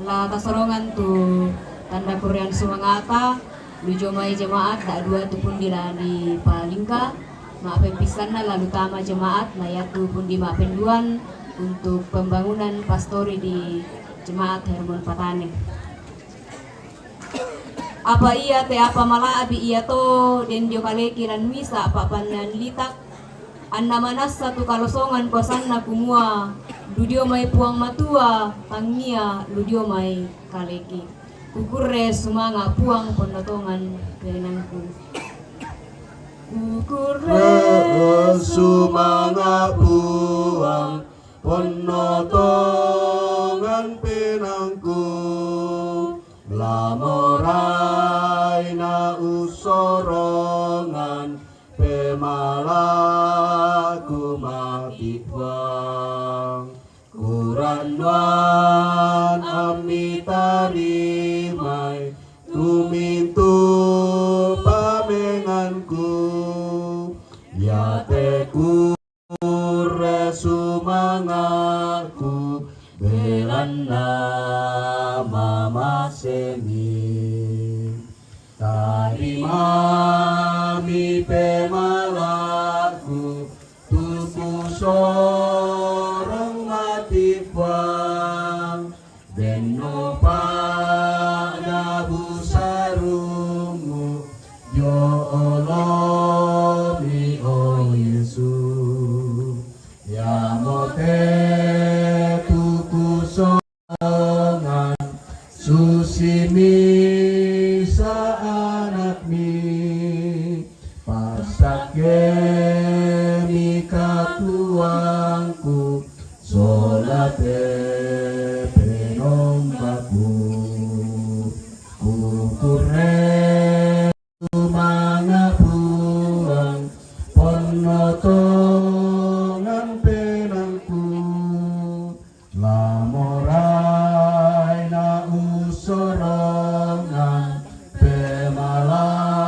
La tasorongan tu tanda kurrean sumanga'ta, lujo mai jemaat da'dua tu pundi la dipalingka, ma'pempissanna lalu tama jemaat, na iatu pundi ma'penduan untuk pembangunan pastori di Jemaat Hermon Patane. Apa ia te apa mala'bi iato den dio kaleki lan misa' pa'pannean litak, anna manassa tu kalosongan kuasanna kumua, lu dio mai Puang Matua, tangia lu dio mai kaleki. Kukurre sumanga' Puang ponno tongan penaangku. Kukurre sumanga' Puang ponno tongan penaangku. Amoraina usorongan pemalaku mati Puang. Kurannuan ammi tarimai tumintu pamenganku. Iate kurre sumanga'ku, belanna mamasemi. Tarimami pemalaku, tu kusorong mati Puang. Denno pa'na busarummu, dio olomi, o Yesu. Iamote tu kusorongan, susimi sa anakmi. Passakkemi katuoangku, sola te penombaku. Kukurre sumanga' Puang, ponno tongan penaangku. La moraina usorongan pemalaku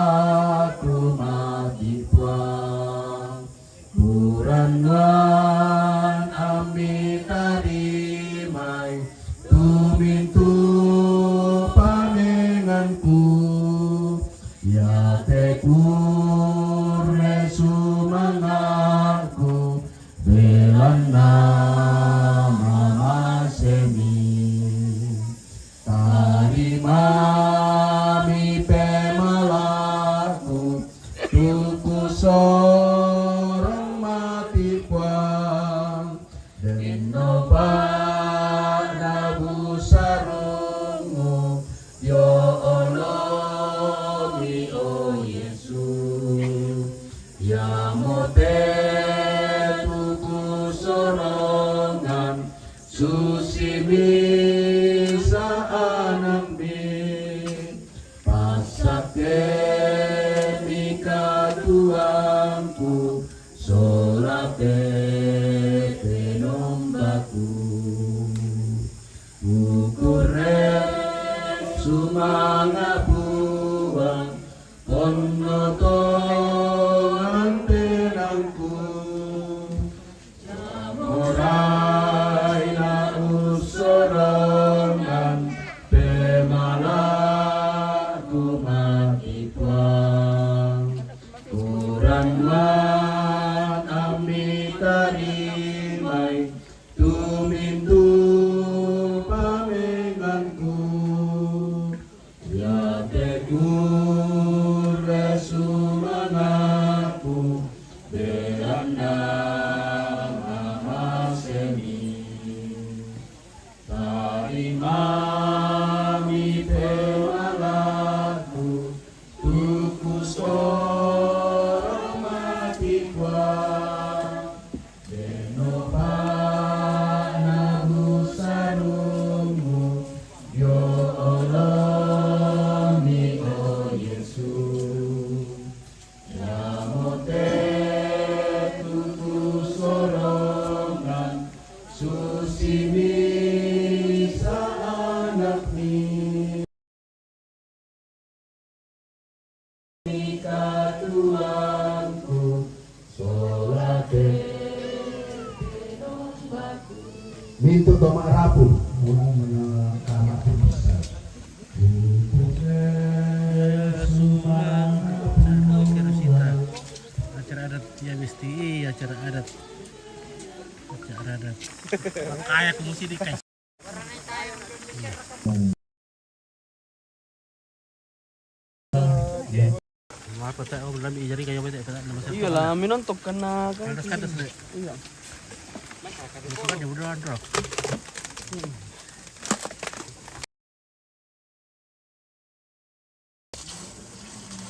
mati Puang. Kurannuan ammi tarimai tumintu pamenganku. Iate kurre sumanga'ku, belanna mamasemi. Tarimami pemalaku, tu kusorong mati Puang. Denno pa'na busarummu, dio olomi, o Yesu. Iamote tu kusorongan, susimi sa anakmi. Passakkemi katuoangku, sola te penombaku. Kukurre sumanga' Puang, ponno tongan penaangku. Moraina usorongan pemalaku mati Puang. Kurannuan ammi tarimai tumintu pamenganku. Iate kurre sumanga'ku, belanna mamasemi. Tarimami pemalaku, tu kusorong mati Puang. Denno pa'na busarummu, dio olomi, o Yesu. Iamote tu kusorongan, susimi sa anakmi. Katuoangku, sola te. Mintu' to ma'rapu, mula-mula kama' bisa. Sumanga' acara adat ya, besti, iya, acara adat. Acara adat. Kaya aku mesti dikai. Apa tak, oh, lami jari kayak apa tak, nama siapa? Iyalah, minontok kena kan. Kandas-kandas deh. Iya. Itu kan dia udah drop.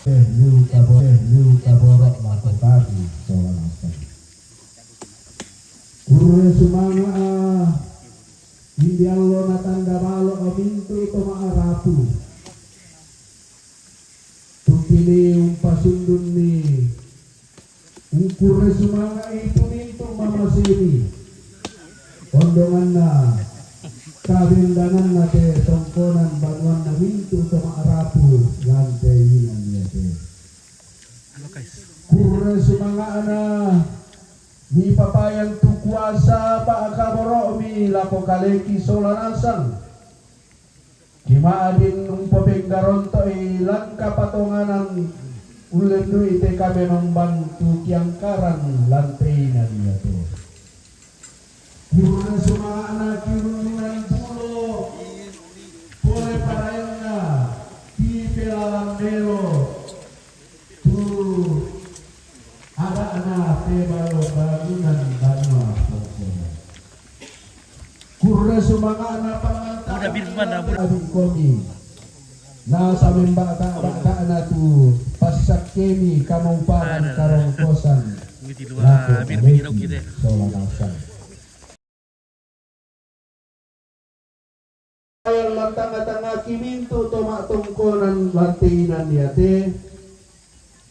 Eh, lu kaboro', eh, lu kaboro' mate tadi, sola nasa. Kurre sumanga', ah, indi allo natanda balo' mintu' to ma'rapu. Sumanga' itu mintu' mamasemi ondonganna kabendananna te tongkonan banuanna mintu' to ma'rapu lan te inan iate. Kurre sumanga'na mipapayan tu kuasa pa'kaboro'mi lako kaleki sola nasang. Kima'din umpopenggaronto'i lan kapatonganan ullendu'i te kamenomban tu kiangkaran lan te inan iate. Kurre sumanga'na kiulungan bulo pole paraenna kipelalan melo tu ada'na te balo bangunan banua pongkonan. Kurre sumanga'na panganta Udah, Birman, dah, udah. Abikomi. Nasa membaka-baka'na tu passakkemi kamaupahan karongkosan. Witi dua, lako bir, kaleki, biro kide. Sola nasang. Lan tanga-tangaki mintu' to ma'tongkonan lan te inan iate,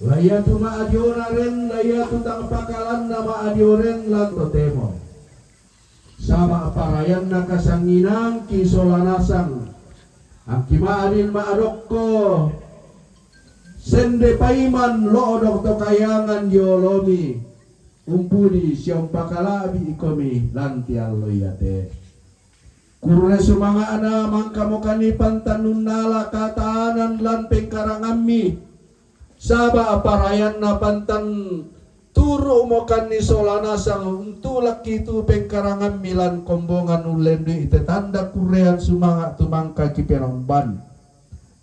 la iatu ma'adiona ren, la iatu tang pakalanna ma'adio ren lan totemo. Saba' parayanna kasanginangki sola nasang, angki ma'din ma'dokko sende paiman lo'dok to kayangan dio olomi, umpudi sia umpakala'bi' ikomi lan te allo iate. Kurre sumanga'na mangkamokanni pantan unnala kataanan lan pengkarangammi, saba' parayanna pantan turu'mokanni sola nasang untulakki tu pengkarangammi lan kombongan ullendu'i te tanda kurrean sumanga' tu mangka kipenomban.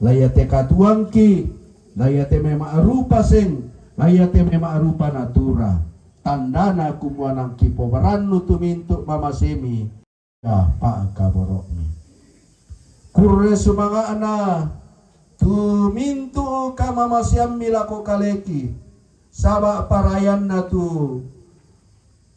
La iate katuoangki, la iate mai ma'rupa seng, la iate mai ma'rupa natura. Tandana kumua nangkipobarannu tu mintu' mamasemi, ya, pa'kaboro'mi. Kurre sumanga'na tu mintu' kamamaseammi lako kaleki, saba' parayanna tu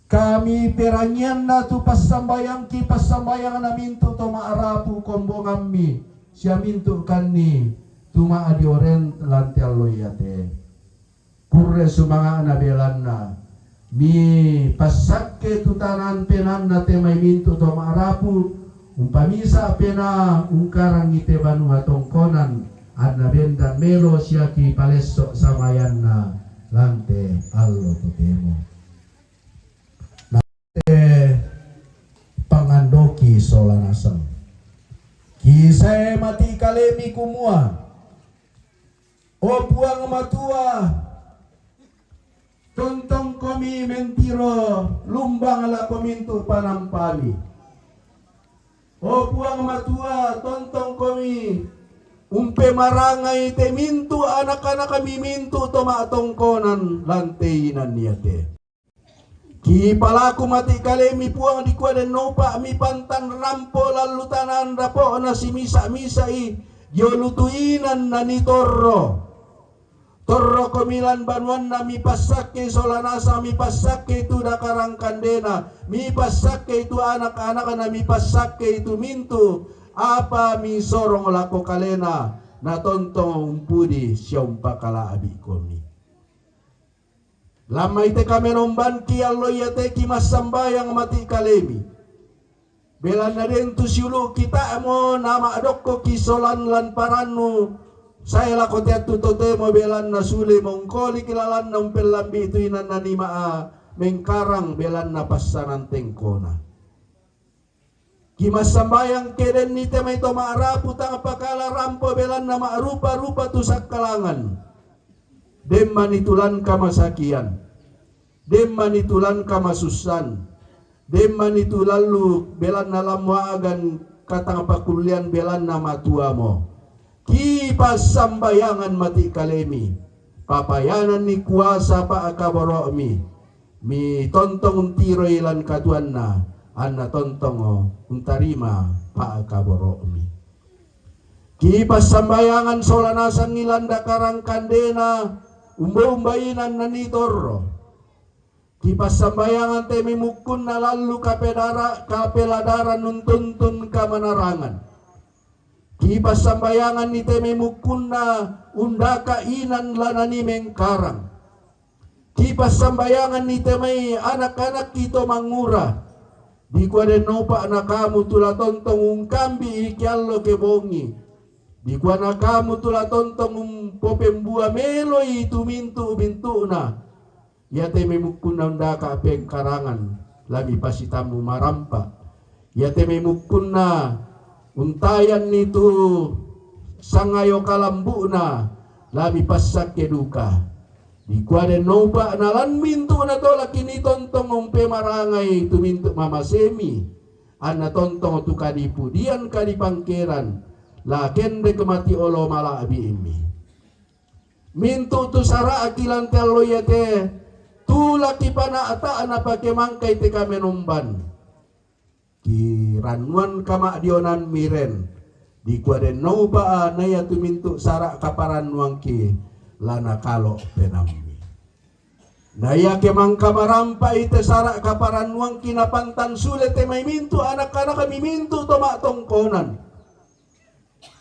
kami perangianna tu passambayangki, passambayangna mintu' to ma'rapu kombongammi, sia mintu' kanni tu ma'adio ren lan te allo iate. Kurre sumanga'na belanna mipassakke tu tanan penaanna te mai mintu' to ma'rapu, umpamisa penaa ungkarangi te banua tongkonan, anna bendan melo sia kipalesso samayanna lan te allo totemo. Na te pangandoki sola nasang. Kisae mati kalemi kumua, O Puang Matua, tontongkomi mentiro lumbang lako mintu' panampami. O Puang Matua, tontongkomi umpemarangai te mintu' anak-anakmi mintu' to ma'tongkonan lan te inan iate. Kipalaku mati kalemi Puang dikua dennopa mipantan rampo lallu tanan rapo'na simisa-misa'i dio lutu inan nanitorro. Torrokomi lan banuanna mipassakkei sola nasang mipassakkei tu dakarang kandena, mipassakkei tu anak-anakna, mipassakkei tu mintu' apa misorong lako kalena, natontong umpudi sia umpakala'bi'komi. Lamma ite kamenombanki allo iate kimassambayang mati kalemi. Belanna den tu siulu' kita'mo nama'dokkoki solan lan parannu sae lako te attu totemo, belanna sule mongkoliki lalanna umpellambi' tu inan nanima'a mengkarang, belanna passanan tengkona. Kimassambayang ke denni te mai to ma'rapu tang pakala rampo, belanna ma'rupa-rupa tu sakkalangan. Den mani tu lan kamasakian, den mani tu lan kamasussan, den mani tu lallu, belanna lan muagan katang pakullian, belanna matuamo. Kipassambayangan mati kalemi, papayananni kuasa pa'kaboro'mi, mitontong untiroi lan katuoanna, anna tontong untarima pa'kaboro'mi. Kipassambayangan sola nasangi lan dakarang kandena, umba-umba inan nanitorro. Kipassambayangan te mai mukkunna lallu kapedara-, kapeladaran untuntun kamanarangan. Kipassambayanganni te mai mukkunna undaka inan lanani mengkarang. Kipassambayanganni te mai anak-anakki to mangura. Dikua den naupa' na kamu tu la tontong ungkambi'i ke allo ke bongi. Dikua na kamu tu la tontong umpopembua meloi tu mintu'-mintu'na. Iate mai mukkunna undaka' pengkarangan, la mipasitammu marampa'. Iate mai mukkunna untayanni tu sangayo kalambu'na, la mipassakke duka. Dikua den naupa' na lan mintu'na tolaki ni tontong umpemarangai tu mintu' mamasemi, anna tontong tu kadipudian kadipangkeran, la kendek mati olo mala'bi'mi. Mintu' tu sara'ki lan te allo iate, tulaki pana'ta'na pake mangkai te kamenomban. Kirannuan kama'dionammi ren, dikua den naupa' na iatu mintu' sara' kaparannuangki la nakalo' penaammi. Na iake mangka marampa'i te sara' kaparannuangki napantan sule te mai mintu' anak-anakmi mintu' to ma'tongkonan.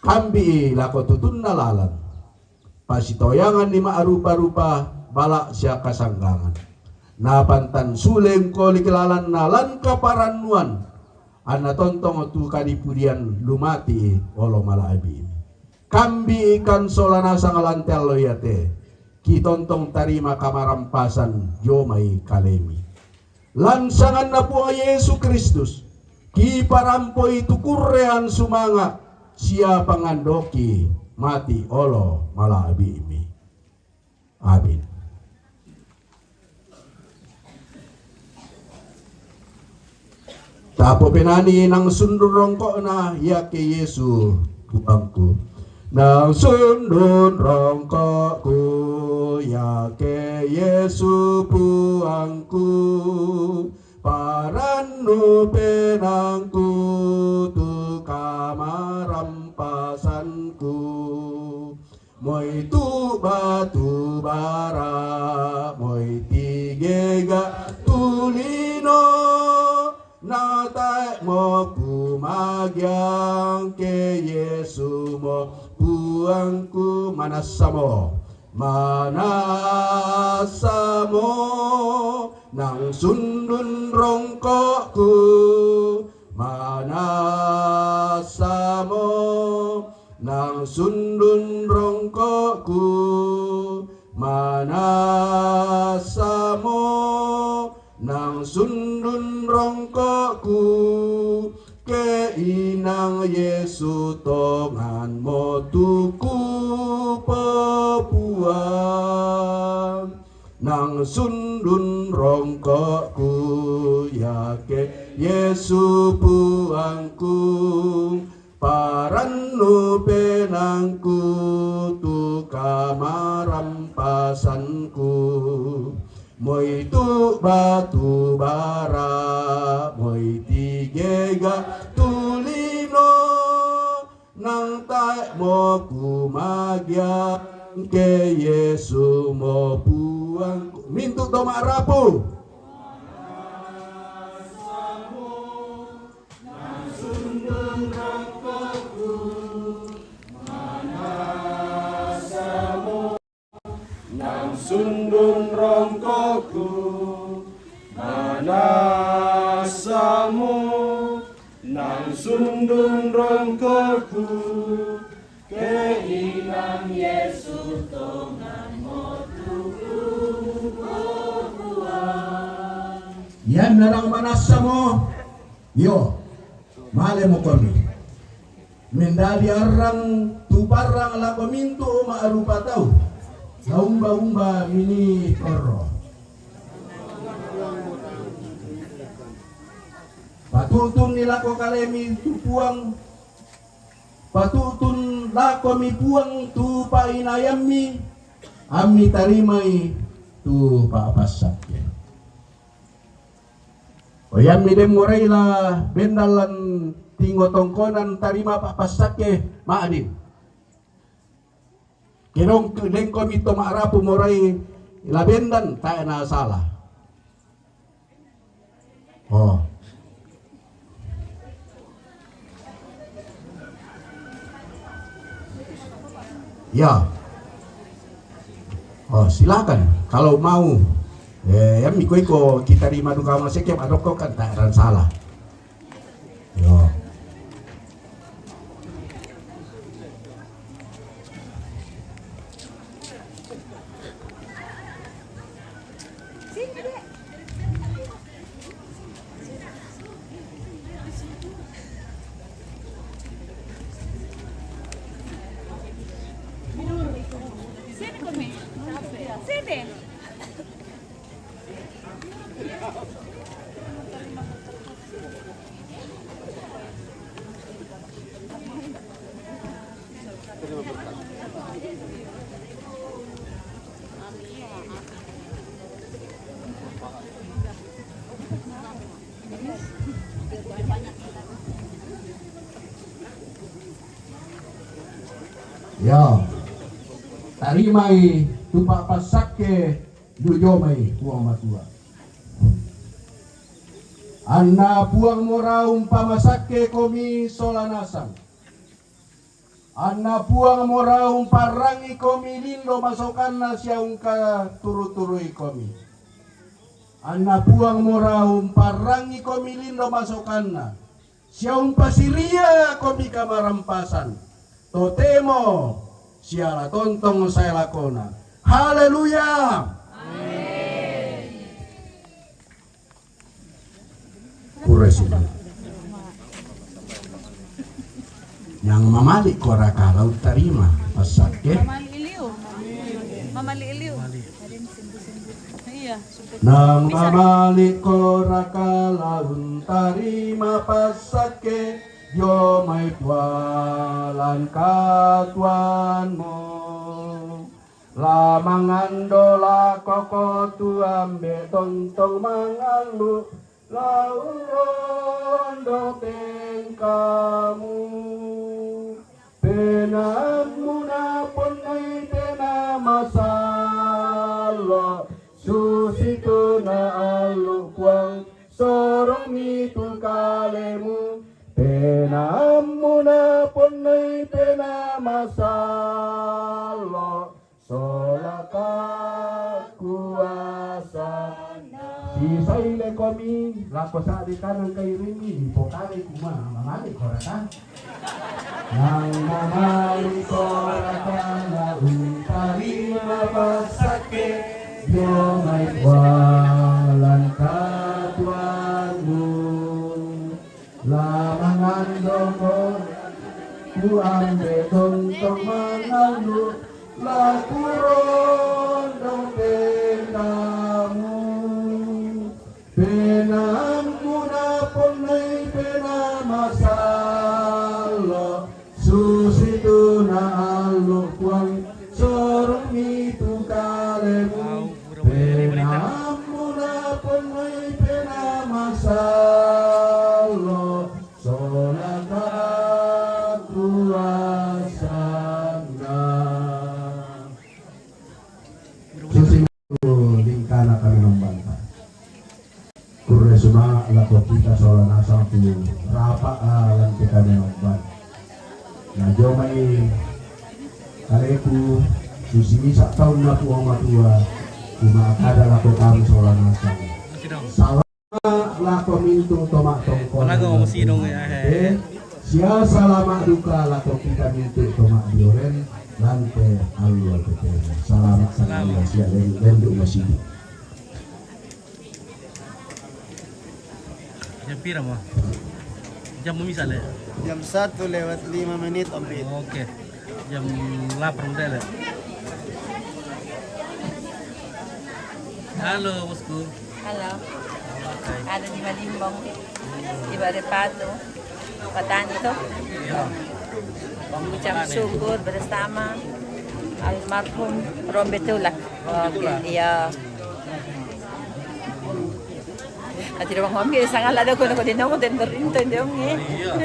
Kambi'i lako tutunna lalan. Pasitoyanganni ma'rupa-rupa bala' sia kasanggangan. Napantan sule engkolik lalanna lan kaparannuan, anna tontong tu kadipudian lumati'i olo mala'bi'mi. Kambi'i kan sola nasang lan te allo iate, kitontong tarima kamarampasan dio mai kalemi. Lan sanganna Puang Yesu Kristus, kiparampoi tu kurrean sumanga' sia pangandoki mati olo mala'bi'mi. Amin. Tapopenani nang sundun rongko'na iake Yesu Puangku. Nang sundun rongko'ku iake Yesu Puangku. Parannu penaangku tu kamarampasanku. Moi tu batu bara, moi tigega tu lino, na tae'mo kumagiang ke Yesu mo Puangku. Manassamo, manassamo, nang sundun rongko'ku, manassamo, nang sundun rongko'ku, manassamo, nang sundun rongko'ku, ke inang Yesu tonganmo tu kupopuang. Nang sundun rongko'ku iake Yesu Puangku, parannu penaangku tu kamarampasanku. Moi tu batu bara, moi tigega tu lino, nang tae'mo kumagiang ke Yesu mo Puangku. Mintu' to ma'rapu. Nang sundun rongko'ku, manassamo, nang sundun rongko'ku, ke inang Yesu tonganmo tu kupopuang. Ianna nang manassamo, io, malemokomi. Mendadi arrang tu parrang lako mintu' ma'rupa tau, naumba-umba mini torro. Patu'tunni lako kalemi tu Puang, patu'tun lakomi Puang tu pa'inayammi, ammi tarimai tu pa'passakke. Oiammi den morai la bendan lan tingo tongkonan tarima pa'passakke ma'din. Kedong dengkomi to ma'rapu morai la bendan, tae' na sala. Oh. Ya. Oh, silakan kalau mau. Eh, ya, mi ko iko kita di madu kamu sekem adoko kan tak ran salah. Yo. Ya, tarimai tu papasakke jujomai Puang Matua. Anna Puang mora umpamasakke komi sola nasang. Anna Puang mora umparrangi komi lindo masokanna sia ungka turu-turui komi. Anna Puang mora umparrangi komi lindo masokanna sia umpasiria komi kamarampasan. Totemo siala tontong sae lakona. Haleluya. Kure sini. Yang mamalik ko raka lau tarima pasakke. Mamalik liu. Mamalik liu. Iya. Nang mamalik ko raka lau tarima pasakke, jomai pualan katuanmu. La mangando lako kotu ambe tontong mangallu, la uondo tengkamu. Penaammu naponnai pena masallo, susitu na allu Puang, sorong mitu kalemu. Penaammu naponnai pena masallo, sola kakuasanna. Sisaile komi lako sa'de kanang kairimmi, pokale kuma mamalik koraka. Nang mamalik koraka la untarima pasakke, jomai pualan katuanmu. La mangandoko, kuambe tontong mangallu, la kurondong tengkamu. Penaammu naponnai pena masallo, susitu na allu Puang, sorong mitu kalemu. Penaammu naponnai pena masallo, sola kakuasanna. Susi lingkana kami nombanta. Kurre suma lako kita sola nasang tu rapa, ah, lan kita kami nomban. Na jomai kaleku susi misa taunna Puang Matua, cuma kada lako kami sola nasang. Salam lako mintu toma tongkon. Mana gua mesti dong ya, he. Sia salama duka lako kita mintu toma dioren lante alua tetena. Salama, salama sia lendu masih. Jam pira mo? Jam mo misal ya? Jam satu lewat lima menit, Om Pit. Oke. Jam delapan udah ya? Halo, bosku. Halo. Ada di Malimbong. Di Barepatu. Patani to. Iya. Ucap syukur bersama almarhum Rombe Tulak. Rombe Tulak. Oke, iya. Ati ruang mami sangala do kono ko dino mo den berinto dong, eh. Iya.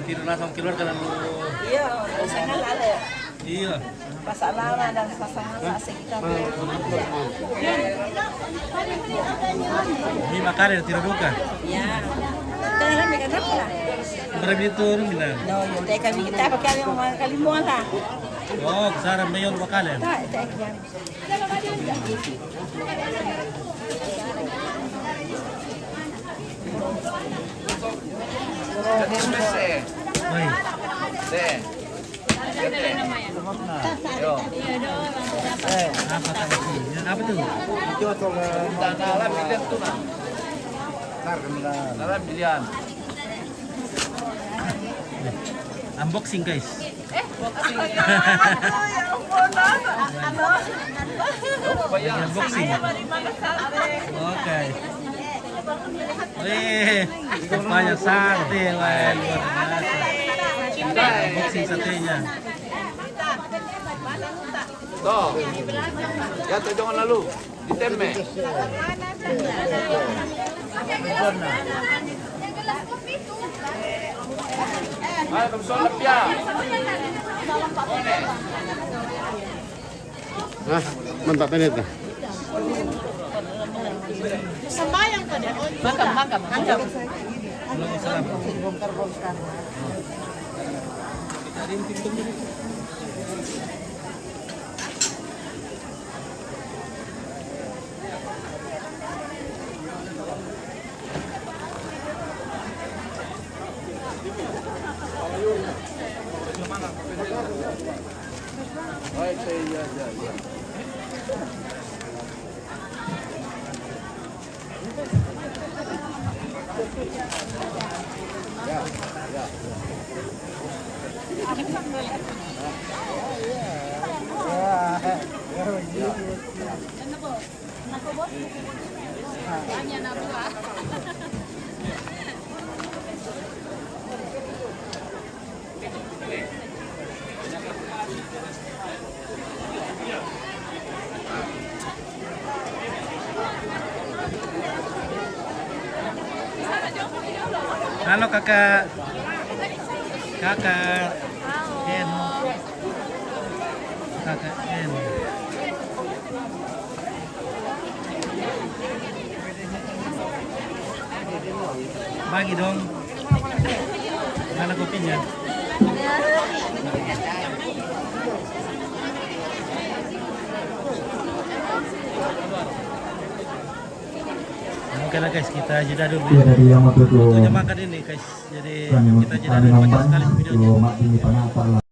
Tidak langsung keluar kalau. Iya, sangala do. Iya. Pasalama dan sasangala sekitar. Ini makanya tidak duka. Iya. Kita yang bikin apa? Berapa itu rumah? No, yo, teka kita pakai yang mau kali mau lah. Oh, kesana mayor bakal ya? Tak, tak, ya. Oi. Apa tadi? Apa tu? Dalam bilian tu, nah. Dalam bilian. Unboxing, guys. Unboxing. Oke. Wih, banyak sate, weh, luar biasa. Unboxing satenya. Tuh. Ya, tuh, jangan lalu. Diteme. Ayo, kami sholat ya. Hah? Mantap ini tuh. Sembahyang pada. Makan, makan, makan. Halo, Kakak. Kakak. Ken. Kakak Ken. Bagi dong. Mana kopinya? Oke lah, guys, kita jeda dulu. Iya, dari yang mau tutup. Waktunya makan ini, guys. Jadi kita jeda dulu, panjang sekali videonya. Mak ini panapa lah.